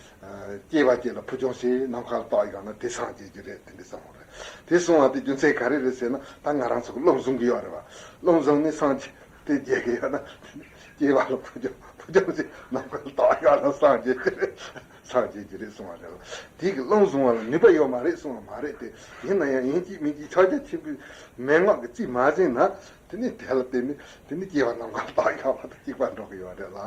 སྐྱེས་པ་ཅིག་ལ་ཕུར་ལྕམ་ཞིག་ནམ་མཁའ་ལ་གཏོགས་ཡོང་ན་དེ་སངས་རྒྱས་ཀྱི་རེད། དེ་འདྲ་གསུངས་པ་རེད། དེ་གསུངས་པ་དེ་རྒྱུ་མཚན་ག་རེ་རེད་ཟེར་ན། ད་ང་རང་ཚོ་གི་རླུང་བཟུང་གི་ཡོད་རེད་བ། རླུང་བཟུང་ནས་སངས་རྒྱས་དེ་རྒྱས་གི་ཡོད་ན། སྐྱེས་པ་ལ་ཕུར་ལྕམ་ཕུར་ལྕམ་ཞིག་ནམ་མཁའ་ལ་གཏོགས་ཡོང་ན་སངས་རྒྱས་ཀྱི་རེད། སངས་རྒྱས་ཀྱི་རེད་གསུངས་པ་རེད་བ། དེ་གི་རླུང་བཟུང་བ་ལ་ནུས་པ་ཡོད་མ་རེད་གསུངས་པ་མ་རེད་དེ། ཡིན་ན་ཡང་ཡིན་གཅིག་མིན་གཅིག་ཕྱག་རྒྱ་ཆེན་པོའི་མན་ངག་གི་རྩིས་མ་ཟིན་ན། དེ་ནས་དེ་ལ་བརྟེན་ནས་དེ་ནས་སྐྱེ་བ་ནམ་མཁའ་ལ་གཏོགས་ཡོང་བ་དང་གཅིག་པ་འགྲོ་གི་ཡོད་རེད་ལ།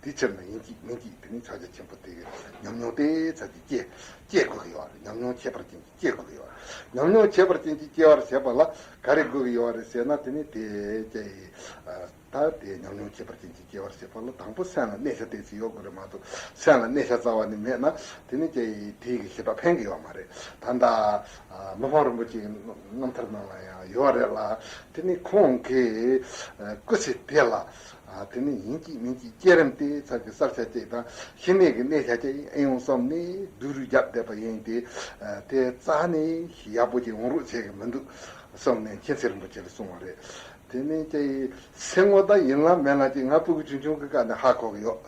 དེའི་ཕྱིར་ན་ཡིན་གཅིག་མིན་གཅིག་དེ་ནས་ཕྱག་རྒྱ་ཆེན་པོ་དེ་གི་ཉམས་མྱོང་དེ་ཚ་གི་སྐྱེ་སྐྱེ་དགོས་ཀྱི་ཡོད་རེད། ཉམས་མྱོང་ཁྱད་པར་ཅན་གྱི་སྐྱེ་དགོས་ཀྱི་ཡོད་རེད། ཉམས་མྱོང་ཁྱད་པར་ཅན་གྱི་སྐྱེ་བར་བྱེད་པ་ལ་ག་རེ་དགོས་ཀྱི་ཡོད་རེད་ཟེར་ན། དེ་ནས་དེ་སྐྱེ་ཡི་ད་དེ་ཉམས་མྱོང་ཁྱད་པར་ཅན་གྱི་སྐྱེ་བར་བྱེད་པ་ལ་དང་པོ་སེམས་ལ་གནས་ཤ་དེ་ཚོ་ཡོད་དགོས་རེད་མ་གཏོགས། སེམས་ལ་གནས་ཤ་རྩ་བ་ནས་མེད་ན་དེ་ནས་སྐྱེ་ཡི་དེ་གི་ཞེ་དྲག་ཕན་གི་ཡོད་མ་རེད། ད་ལྟ་མི་ཕམ་རིན་པོ་ཆེའི་རྣམ་ཐར་ནང་ལ་ཡང་ཡོད་རེད་ལ། དེ་ནི་ཁོང་གིས་སྐུ་ཚེ་དེ་ལ་དེ་ནི་ཡིན་གཅིག་མིན་གཅིག་བསྐྱེད་རིམ་དེ་ཚར་གྱི་གསར་ཆ་གཅིག་དང་ཞི་གནས་ཀྱི་གནས་ཆ་གཅིག་ཨེ་ཡོང་བསམ་ནས་བསྡུ་རུབ་བརྒྱབ་བསྡད་པ་ཡིན་ཏེ། དེ་རྩ་ནས་ཡག་པོ་ཅིག་འོང་རོགས་བྱེད་གི་མི་འདུག་བསམ་ནས་མཁྱེན་བརྩེ་རིན་པོ་ཆེ་ལ་གསུངས་པ་རེད། དེ་ནས་ཀྱེ་སེམས་ངོ་ད་ཡིན་ལ་མེད་ལ་ཅིག་ང་སྤུ་གུ་ཆུང་ཆུང་གི་སྐབས་ནས་ཧ་གོ་གི་ཡོད།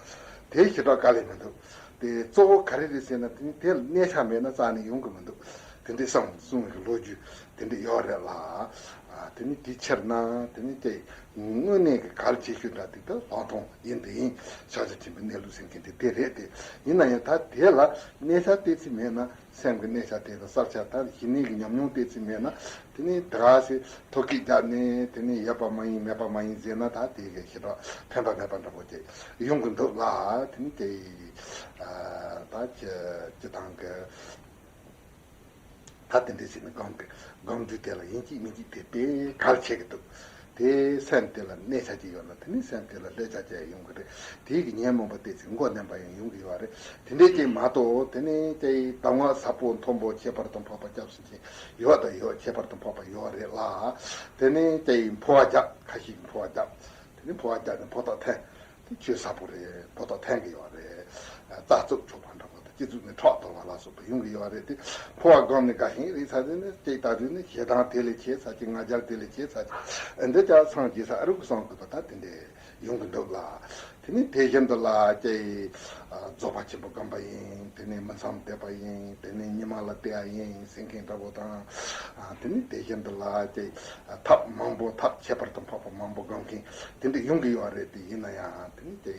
དེ་ཞེ་དྲག་དཀའ་ལས་མི་འདུག་དེ་གཙོ་བོ་ག་རེ་རེད་ཟེར་ན། དེ་ནི་དེ་ལ་གནས་ཆ་མེད་ན་རྩ་ནས་ཡོང་གི་མི་འདུག་དེ་འདྲའི་བསམ་གསུང་གི་ལོ་རྒྱུས་དེ་འདྲ་ཡོད་རེད་ལ། དེ་ནི་དེའི་ཕྱིར་ན་དེ་ནི་ཀྱེ་དངོས་གནས་ཀྱི་གལ་ཆེ་ཤོས་འདྲ་དེ་ད་ལྷག་མཐོང་ཡིན། དེ་ཡིན་ཕྱག་རྒྱ་ཆེན་པོའི་གནས་ལུགས་ཟེར་མཁན་དེ་དེ་རེད་དེ། ཡིན་ན་ཡང་ད་དེ་ལ་གནས་ཆ་ཏོག་ཙམ་མེད་ན། སེམས་ཀྱི་གནས་ཆ་དེ་དང་གསར་ཆ་དང་ཞི་གནས་ཀྱི་ཉམས་མྱོང་ཏོག་ཙམ་མེད་ན། དེ་ནི་ད་ག་སེ་ཐོ་བཀོད་བརྒྱབ་ནས་དེ་ནི་ཡོད་པ་མ་ཡིན་མེད་པ་མ་ཡིན་ཟེར་ན། ད་དེ་གི་ཞེ་དྲག་ཕན་པ་མེད་པ་འདྲ་པོ་ཅིག་ཡོང་གི་འདུག་ལ། དེ་ནི་དེ་ད་ཅི་ཅི་དང་གི་ད་དེ་འདྲ་ཞིག་ནི་སྒོམ་གི་སྒོམ་རྒྱུ་དེ་ལ་ཡིན་གཅིག་མིན་གཅིག་དེ་དཔེ་གལ་ཆེ་གི་འདུག་དེ་སེམས་དེ་ལ་གནས་ཆ་ཅིག་ཡོད་ན། དེ་ནི་སེམས་དེ་ལ་ལྷད་ཆ་ཅིག་ཡོང་གི་རེད། དེ་གི་ཉོན་མོངས་པ་ཏོག་ཙམ་མགོ་མནན་པ་ཡང་ཡོང་གི་ཡོད་རེད། དེ་འདྲའི་ཅིག་མ་གཏོགས་དེ་ནི་ཀྱེ་གདམས་ངག་ཟབ་པོ་མཐོན་པོ་ཁྱད་པར་དུ་འཕགས་པ་སྐྱབས་སུ་མཆི་ཡོད་དང་ཡོད། ཁྱད་པར་དུ་འཕགས་པ་ཡོད་རེད་ལ། དེ་ནི་ཀྱེ་འཕོ་བ་རྒྱབ། ཁ་ཤས་ཀྱིས་འཕོ་བ་རྒྱབ། དེ་ནི་འཕོ་བ་རྒྱབ་ནས་ཕོ་ཐོག་འཐེན། དེ་ཆོས་ཟབ་པོ་རེད། ཕོ་ཐོག་འཐེན་གི་ཡོད་རེད། རྩ་རྩུབ་ཆོག་པ་འདྲ་པོ་དང་སྤྱི་གཙུག་ནས་ཁྲག་དོར་བ་ལ་སོགས་པ་ཡོང་གི་ཡོད་རེད་དེ། འཕོ་བ་སྒོམ་ནས་དགའ་ཞིང་རེད་ཚ་དེ་ནི་ཅིག་ད་དུས་ནི་ཞེ་སྡང་དེ་ལས་ཆེ་ཚ་ཅིག་ང་རྒྱལ་དེ་ལས་ཆེ་ཚ་ཅིག་འདི་ཅག་སངས་རྒྱས་ས་ཨ་རུ་གི་སོང་དགོས་པ་ད་དེ་འདྲས་ཡོང་གི་འདུག་ལ། དེ་ནི་དེ་བཞིན་དུ་ལ་ཀྱེ་རྫོགས་པ་ཆེན་པོ་སྒོམ་པ་ཡིན། དེ་ནི་མི་མཚམས་བསྡད་པ་ཡིན། དེ་ནི་ཉི་མ་ལ་བལྟས་པ་ཡིན་ཟེར་མཁན་འདྲ་པོ་དང་། དེ་ནི་དེ་བཞིན་དུ་ལ་ཀྱེ་ཐབས་མང་པོ་ཐབས་ཁྱད་པར་དུ་འཕགས་པ་མང་པོ་སྒོམ་མཁན་དེ་འདྲ་ཡོང་གི་ཡོད་རེད་དེ། ཡིན་ན་ཡང་དེ་ནི་ཀྱེ་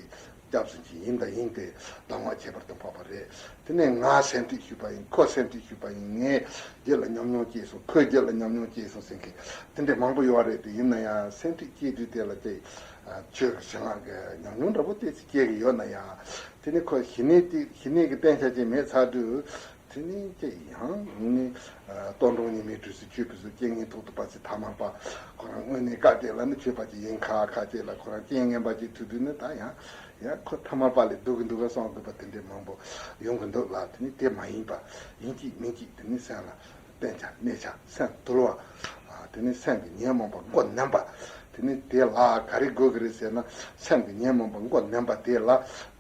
སྐྱབས་སུ་མཆི་ཡིན་དང་ཡིན་ཏེ་གདམས་ངག་ཁྱད་པར་དུ་འཕགས་པ་རེད། དེ་ནས་ང་སེམས་ཁྲིད་ཞུས་པ་ཡིན། ཁོ་སེམས་ཁྲིད་ཞུས་པ་ཡིན། ངའི་རྒྱུད་ལ་ཉམས་མྱོང་སྐྱེས་སོང་། ཁོའི་རྒྱུད་ལ་ཉམས་མྱོང་སྐྱེས་སོང་ཟེར་མཁན་དེ་འདྲ་མང་པོ་ཡོད་རེད་དེ། ཡིན་ན་ཡང་སེམས་ཁྲིད་སྐྱེས་དུས་དེ་ལ་ཀྱེ་ཆོས་ཀྱི་ཞལ་སྔགས་ཀྱི་ཉམས་མྱོང་འདྲ་པོ་ཏོག་ཙམ་སྐྱེ་གི་ཡོད་ན་ཡང་། དེ་ནི་ཁོ་ཞི་གནས་དེ་ཞི་གནས་ཀྱི་བསྟན་བྱ་ཅིག་མེད་ཚར་དུས། དེ་ནི་ཀྱེ་ཡང་ནི་གཏོར་མགྲོན་ཉི་མའི་དུས་སུ་ཆོས་པའི་གཟུགས། རྐྱེན་ངན་ཐོག་ཏུ་བབས་ཚེ་ཐ་མལ་པ། ཁོ་རང་དངོས་གནས་སྐབས་དེ་ལ་ནི་ཆོས་པ་ཅིག་ཡིན་ཁ་ཁ་ཅིག་ལ་ཁོ་རང་རྐྱེན་ངན་པ་ཅིག་ཐུག་དུས་ནི་ད་ཡང་ཡང་ཁོ་ཐ་མལ་པ་ལས་སྡུག་གི་འདུག་ག་བསམ་དགོས་པ་དེ་འདྲའི་མང་པོ་ཡོང་གི་འདུག་ལ། དེ་ནི་དེ་མ་ཡིན་པ་ཡིན་གཅིག་མིན་གཅིག་དེ་ནི་སེམས་ལ་བསྟན་བྱ་གནས་བྱ་སེམས་དུལ་བ། དེ་ནི་སེམས་ཀྱི་ཉོན་མོངས་པ་མགོ་མནན་པ། དེ་ནི་དེ་ལ་ག་རེ་དགོས་ཀྱི་རེད་ཟེར་ན། སེམས་ཀྱི་ཉོན་མོངས་པ་མགོ་མནན་པ་དེ་ལ།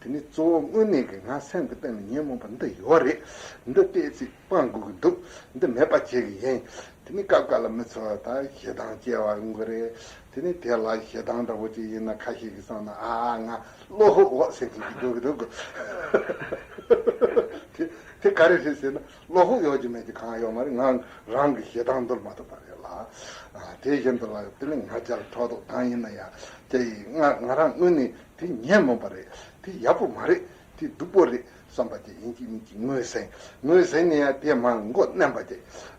དེ་ནི་གཙོ་བོ་དངོས་གནས་ཀྱི་ང་སེམས་ཀྱི་སྟེང་ལ་ཉོན་མོངས་པ་འདི་ཡོད་རེད། འདི་ཏོག་ཙམ་སྤང་དགོས་ཀྱི་འདུག་འདི་མེད་པ་བྱེད་ཀྱི་ཡིན། དེ་ནི་སྐབས་འགའ་ལ་མི་ཚོ་ད་ཞེ་སྡང་སྐྱེ་བ་ཡོང་གི་རེད། དེ་ནི་དེ་ལ་ཞེ་སྡང་འདྲ་པོ་ཅིག་ཡིན་ན་ཁ་ཤས་ཀྱིས་བསམ་ན། ཨ་ང་བློ་ཧོ་འོ་ཟེར་གྱི་འདུག་གི་འདུག་གི་དེ་དེ་ག་རེ་རེད་ཟེར་ན། བློ་ཁོག་ཡོད་ཀྱི་མེད་ཀྱི་གང་ཡོད་མ་རེད། ང་རང་གི་ཞེ་སྡང་འདུལ་མ་ཐུབ་པ་རེད་ལ། ཨ། དེ་བཞིན་དུ་ལ་དེ་ནི་ང་རྒྱལ་ཕྲག་དོག་གང་ཡིན་ན་ཡང་། དེ་ང་ང་རང་དངོས་གནས་དེ་ཉོན་མོངས་པ་རེད། དེ་ཡག་པོ་མ་རེད། དེ་སྡུག་པོ་རེད་བསམ་པ་དེ་ཡིན་གཅིག་མིན་གཅིག་ངོས་ཟིན། ངོས་ཟིན་ནས་ཡང་དེ་མར་མགོ་མནན་པ་དེ།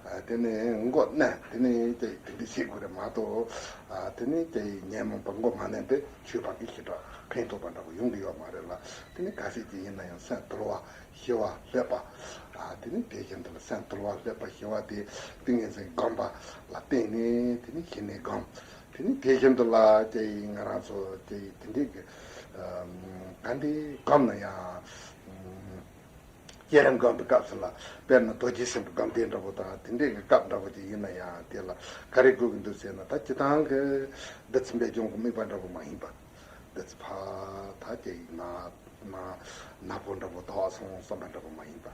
ཨ། དེ་ནི་མགོ་མནན། དེ་ནི་དེ་དེ་འདྲ་བྱེད་དགོས་རེད་མ་གཏོགས། ཨ། དེ་ནི་དེ་ཉོན་མོངས་པ་མགོ་མ་མནན་པས་ཆོས་པ་གི་ཞི་དྲག་ཕན་ཐོགས་པ་འདྲ་པོ་ཡོང་གི་ཡོད་མ་རེད་ལ། དེ་ནི་ག་ཚད་ཅིག་ཡིན་ན་ཡང་སེམས་དུལ་བ། ཞི་བ་སླེབས་པ། ཨ། དེ་ནི་དེ་བཞིན་དུ་ལ་སེམས་དུལ་བ་སླེབས་པ་ཞི་བ་དེ་ཏིང་ངེ་འཛིན་སྒོམ་པ་ལ་བརྟེན་ནས་དེ་ནི་ཞི་གནས་སྒོམ། དེ་ནི་དེ་བཞིན་དུ་ལ་དེ་ང་རང་ཚོ་དེ་དེ་འདྲའི་གི། ཨམ། ག་འདྲའི་སྒོམ་ན་ཡང་། ཨམ། བསྐྱེད་རིམ་སྒོམ་པའི་སྐབས་སུ་ལ། དཔེར་ན་རྡོ་རྗེ་སེམས་དཔའི་སྒོམ་བཟླས་འདྲ་པོ་དང་དེ་འདྲའི་གི་སྐབས་འདྲ་པོ་ཅིག་ཡིན་ན་ཡང་དེ་ལ་ག་རེ་དགོས་ཀྱི་འདུག་ཟེར་ན། ད་སྤྱིར་བཏང་གི་བདུད་རྩི་འབེབས་སྦྱོང་གི་དམིགས་པ་འདྲ་པོ་མ་ཡིན་པ། བདུད་རྩི་ཕར་ད་ཀྱི་ན་ན་ནག་པོ་འདྲ་པོ་དག་སོང་བསམ་པ་འདྲ་པོ་མ་ཡིན་པ།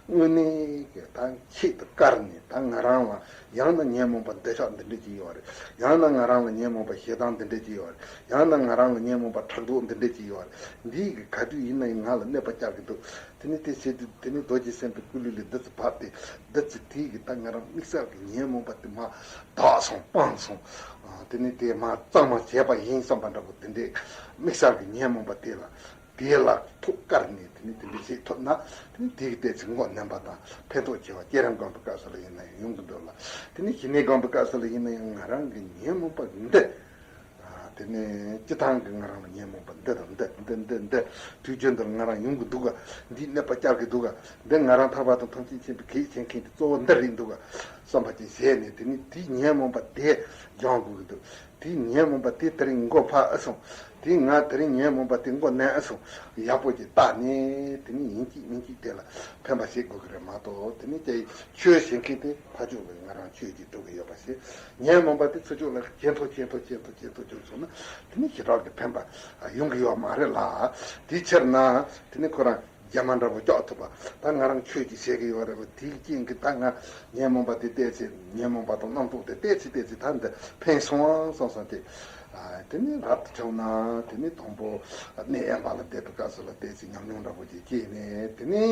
དངོས་གནས་ཀྱི་ད་ཆེད་དུ་བཀར་ནས། ད་ང་རང་ལ་ཡང་ན་ཉོན་མོངས་པ་འདོད་ཆགས་འདི་འདྲ་ཅིག་ཡོད་རེད། ཡང་ན་ང་རང་ལ་ཉོན་མོངས་པ་ཞེ་སྡང་འདི་འདྲ་ཅིག་ཡོད་རེད། ཡང་ན་ང་རང་ལ་ཉོན་མོངས་པ་ཕྲག་དོག་འདི་འདྲ་ཅིག་ཡོད་རེད། འདི་གི་ག་དུས་ཡིན་ན་ཡང་ང་ལ་གནོད་པ་བསྐྱལ་གྱི་འདུག། དེ་ནི་དེ་བྱེད་དུས་དེ་ནི་རྡོ་རྗེ་སེམས་དཔའི་སྐུ་ལུས་ལས་བདུད་རྩི་བབས་ཏེ། བདུད་རྩི་དེ་གིས་ད་ང་རང་དམིགས་བསལ་གྱི་ཉོན་མོངས་པ་དེ་མར་དག་སོང་སྤངས་སོང་། ཨ། དེ་ནི་དེ་མར་གཙང་མ་བྱས་པ་ཡིན་བསམ་པ་འདྲ་པོ་དེ་འདྲའི་དམིགས་བསལ་གྱི་ཉོན་མོངས་པ་དེ་ལ། དེ་ལ་ཐུགས་བཀར་ནས་དེ་ནི་དེ་འདྲ་བྱེད་ཐུབ་ན། དེ་ནི་དེ་གི་ཏོག་ཙམ་མགོ་མནན་པ་དང་ཕན་ཐོགས་ཆེ་བ་བསྐྱེད་རིམ་སྒོམ་པའི་སྐབས་སུ་ལ་ཡིན་ན་ཡང་ཡོང་གི་འདུག་ལ། དེ་ནི་ཞི་གནས་སྒོམ་པའི་སྐབས་སུ་ལ་ཡིན་ན་ཡང་ང་རང་གི་ཉོན་མོངས་པ་འདི། ཨ། དེ་ནི་སྤྱིར་བཏང་གི་ང་རང་ལ་ཉོན་མོངས་པ་འདི་དང་འདི་འདི་འདི་འདི་དུས་རྒྱུན་དུ་ང་རང་ཡོང་གི་འདུག་ག། འདིས་གནོད་པ་བསྐྱལ་གི་འདུག་ག། འདི་ང་རང་ཐར་པ་དང་ཐམས་ཅད་མཁྱེན་པའི་གེགས་བྱེད་མཁན་དེ་གཙོ་བོ་འདི་རེད་འདུག་ག་བསམ་པ་ཅིག་བྱས་ནས། དེ་ནི་དེའི་ཉོན་མོངས་པ་དེ་སྦྱང་དགོས་ཀྱི་འདུག། དེའི་ཉོན་མོངས་པ་དེ་དེ་རིང་མགོ་འཕར་ཨེ་སོང་། དེ་ང་དེ་རིང་ཉོན་མོངས་པ་དེ་མགོ་མནན་ཨེ་སོང་། ཡག་པོ་ཅིག་བལྟས་ནས་དེ་ནི་ཡིན་གཅིག་མིན་གཅིག་དེ་ལ་ཕན་པ་བྱེད་དགོས་ཀྱི་རེད་མ་གཏོགས། དེ་ནི་དེ་ཆོས་བྱེད་མཁན་དེ་ཕར་ཕྱོགས་ལ་ང་རང་ཆོས་ཅིག་སྒྲུབ་ཀྱི་ཡོད་པ་ཞིག། ཉོན་མོངས་པ་དེ་ཚུར་ཕྱོགས་ལ་ཇེ་མཐོ་ཇེ་མཐོ་ཇེ་མཐོ་ཇེ་མཐོ་བྱུང་སོང་ན། དེ་ནི་ཞེ་དྲག་གི་ཕན་པ་ཡོང་གི་ཡོད་མ་རེད་ལ། དེའི་ཕྱིར་ན་དེ་ནི་ཁོ་རང་རྒྱ་མ་འདྲ་པོ་སྐྱོག་ཐུབ་པ། ད་ང་རང་ཆོས་ཅིག་བྱེད་ཀྱི་ཡོད་རེད་པ། དེའི་རྐྱེན་གྱིས་ད་ང་ཉོན་མོངས་པ་དེ་ཏོག་ཙམ། ཉོན་མོངས་པ་དང་རྣམ་རྟོག་དེ་ཏོག་ཙམ་ཏོག་ཙམ་ད་འདི་ཕན་སོང་བསམ་སོང་སྟེ། ཨ། དེ་ནི་རབ་ཏུ་བྱུང་ན་དེ་ནི་དང་པོ་གནས་དབེན་པ་ལ་བསྡད་པའི་སྐབས་སུ་ལ་ཏོག་ཙམ་ཉམས་མྱོང་འདྲ་པོ་ཅིག་སྐྱེས་ནས། དེ་ནི་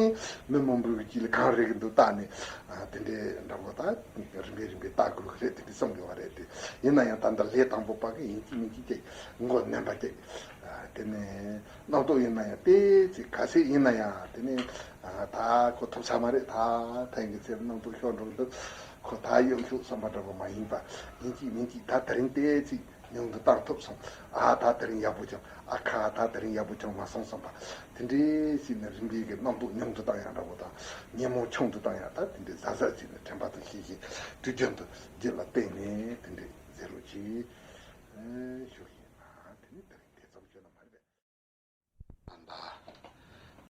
མི་མང་པོའི་དཀྱིལ་ལ་གང་རེད་ཀྱི་འདུག་བལྟས་ནས། ཨ། དེ་འདྲའི་འདྲ་པོ་ད་རིམ་པས་རིམ་པས་བལྟ་དགོས་ཀྱི་རེད། དེ་འདྲ་བསམ་དགོས་པ་རེད་དེ། ཡིན་ན་ཡང་ད་ལྟ་ལས་དང་པོ་པ་གི་ཡིན་གཅིག་མིན་གཅིག་ཅིག་མགོ་མནན་པ་ཅིག། ཨ། དེ་ནས་རྣམ་རྟོག་ཡིན་ན་ཡང་ཏོག་ཙམ་ག་ཚད་ཡིན་ན་ཡང་དེ་ནས། ཨ། ད་ཁོ་ཐུབ་ས་མ་རེད། ད་ཐེངས་ཀྱི་ཚེ་རྣམ་རྟོག་ཤོར་འགྲོ་གི་འདུག། ཁོ་ད་གཡོ་ཤུགས་བསམ་པ་འདྲ་པོ་མ་ཡིན་པ། ཡིན་གཅིག་མིན་གཅིག་ད་དེ་རིང་ཏོག་ཙམ་ཉུང་དུ་བཏང་ཐུབ་སོང་། ཨ། ད་དེ་རིང་ཡག་པོ་བྱུང་། ཨ་ཁ། ད་དེ་རིང་ཡག་པོ་བྱུང་མ་སོང་བསམ་པ། དེ་འདྲའི་ཞིག་ནས་རིམ་པས་ཀྱི་རྣམ་རྟོག་ཉུང་དུ་བཏང་ཡག་འདྲ་པོ་དང་། ཉོན་མོངས་ཆུང་དུ་བཏང་ཡག་ད་དེ་འདྲའི་གཟབ་གཟབ་བྱས་ནས་དྲན་པ་དང་ཤེས་བཞིན་དུས་རྒྱུན་དུ་རྒྱུད་ལ་བརྟེན་ནས་དེ་འདྲའི་མཛད་རོགས་གྱིས།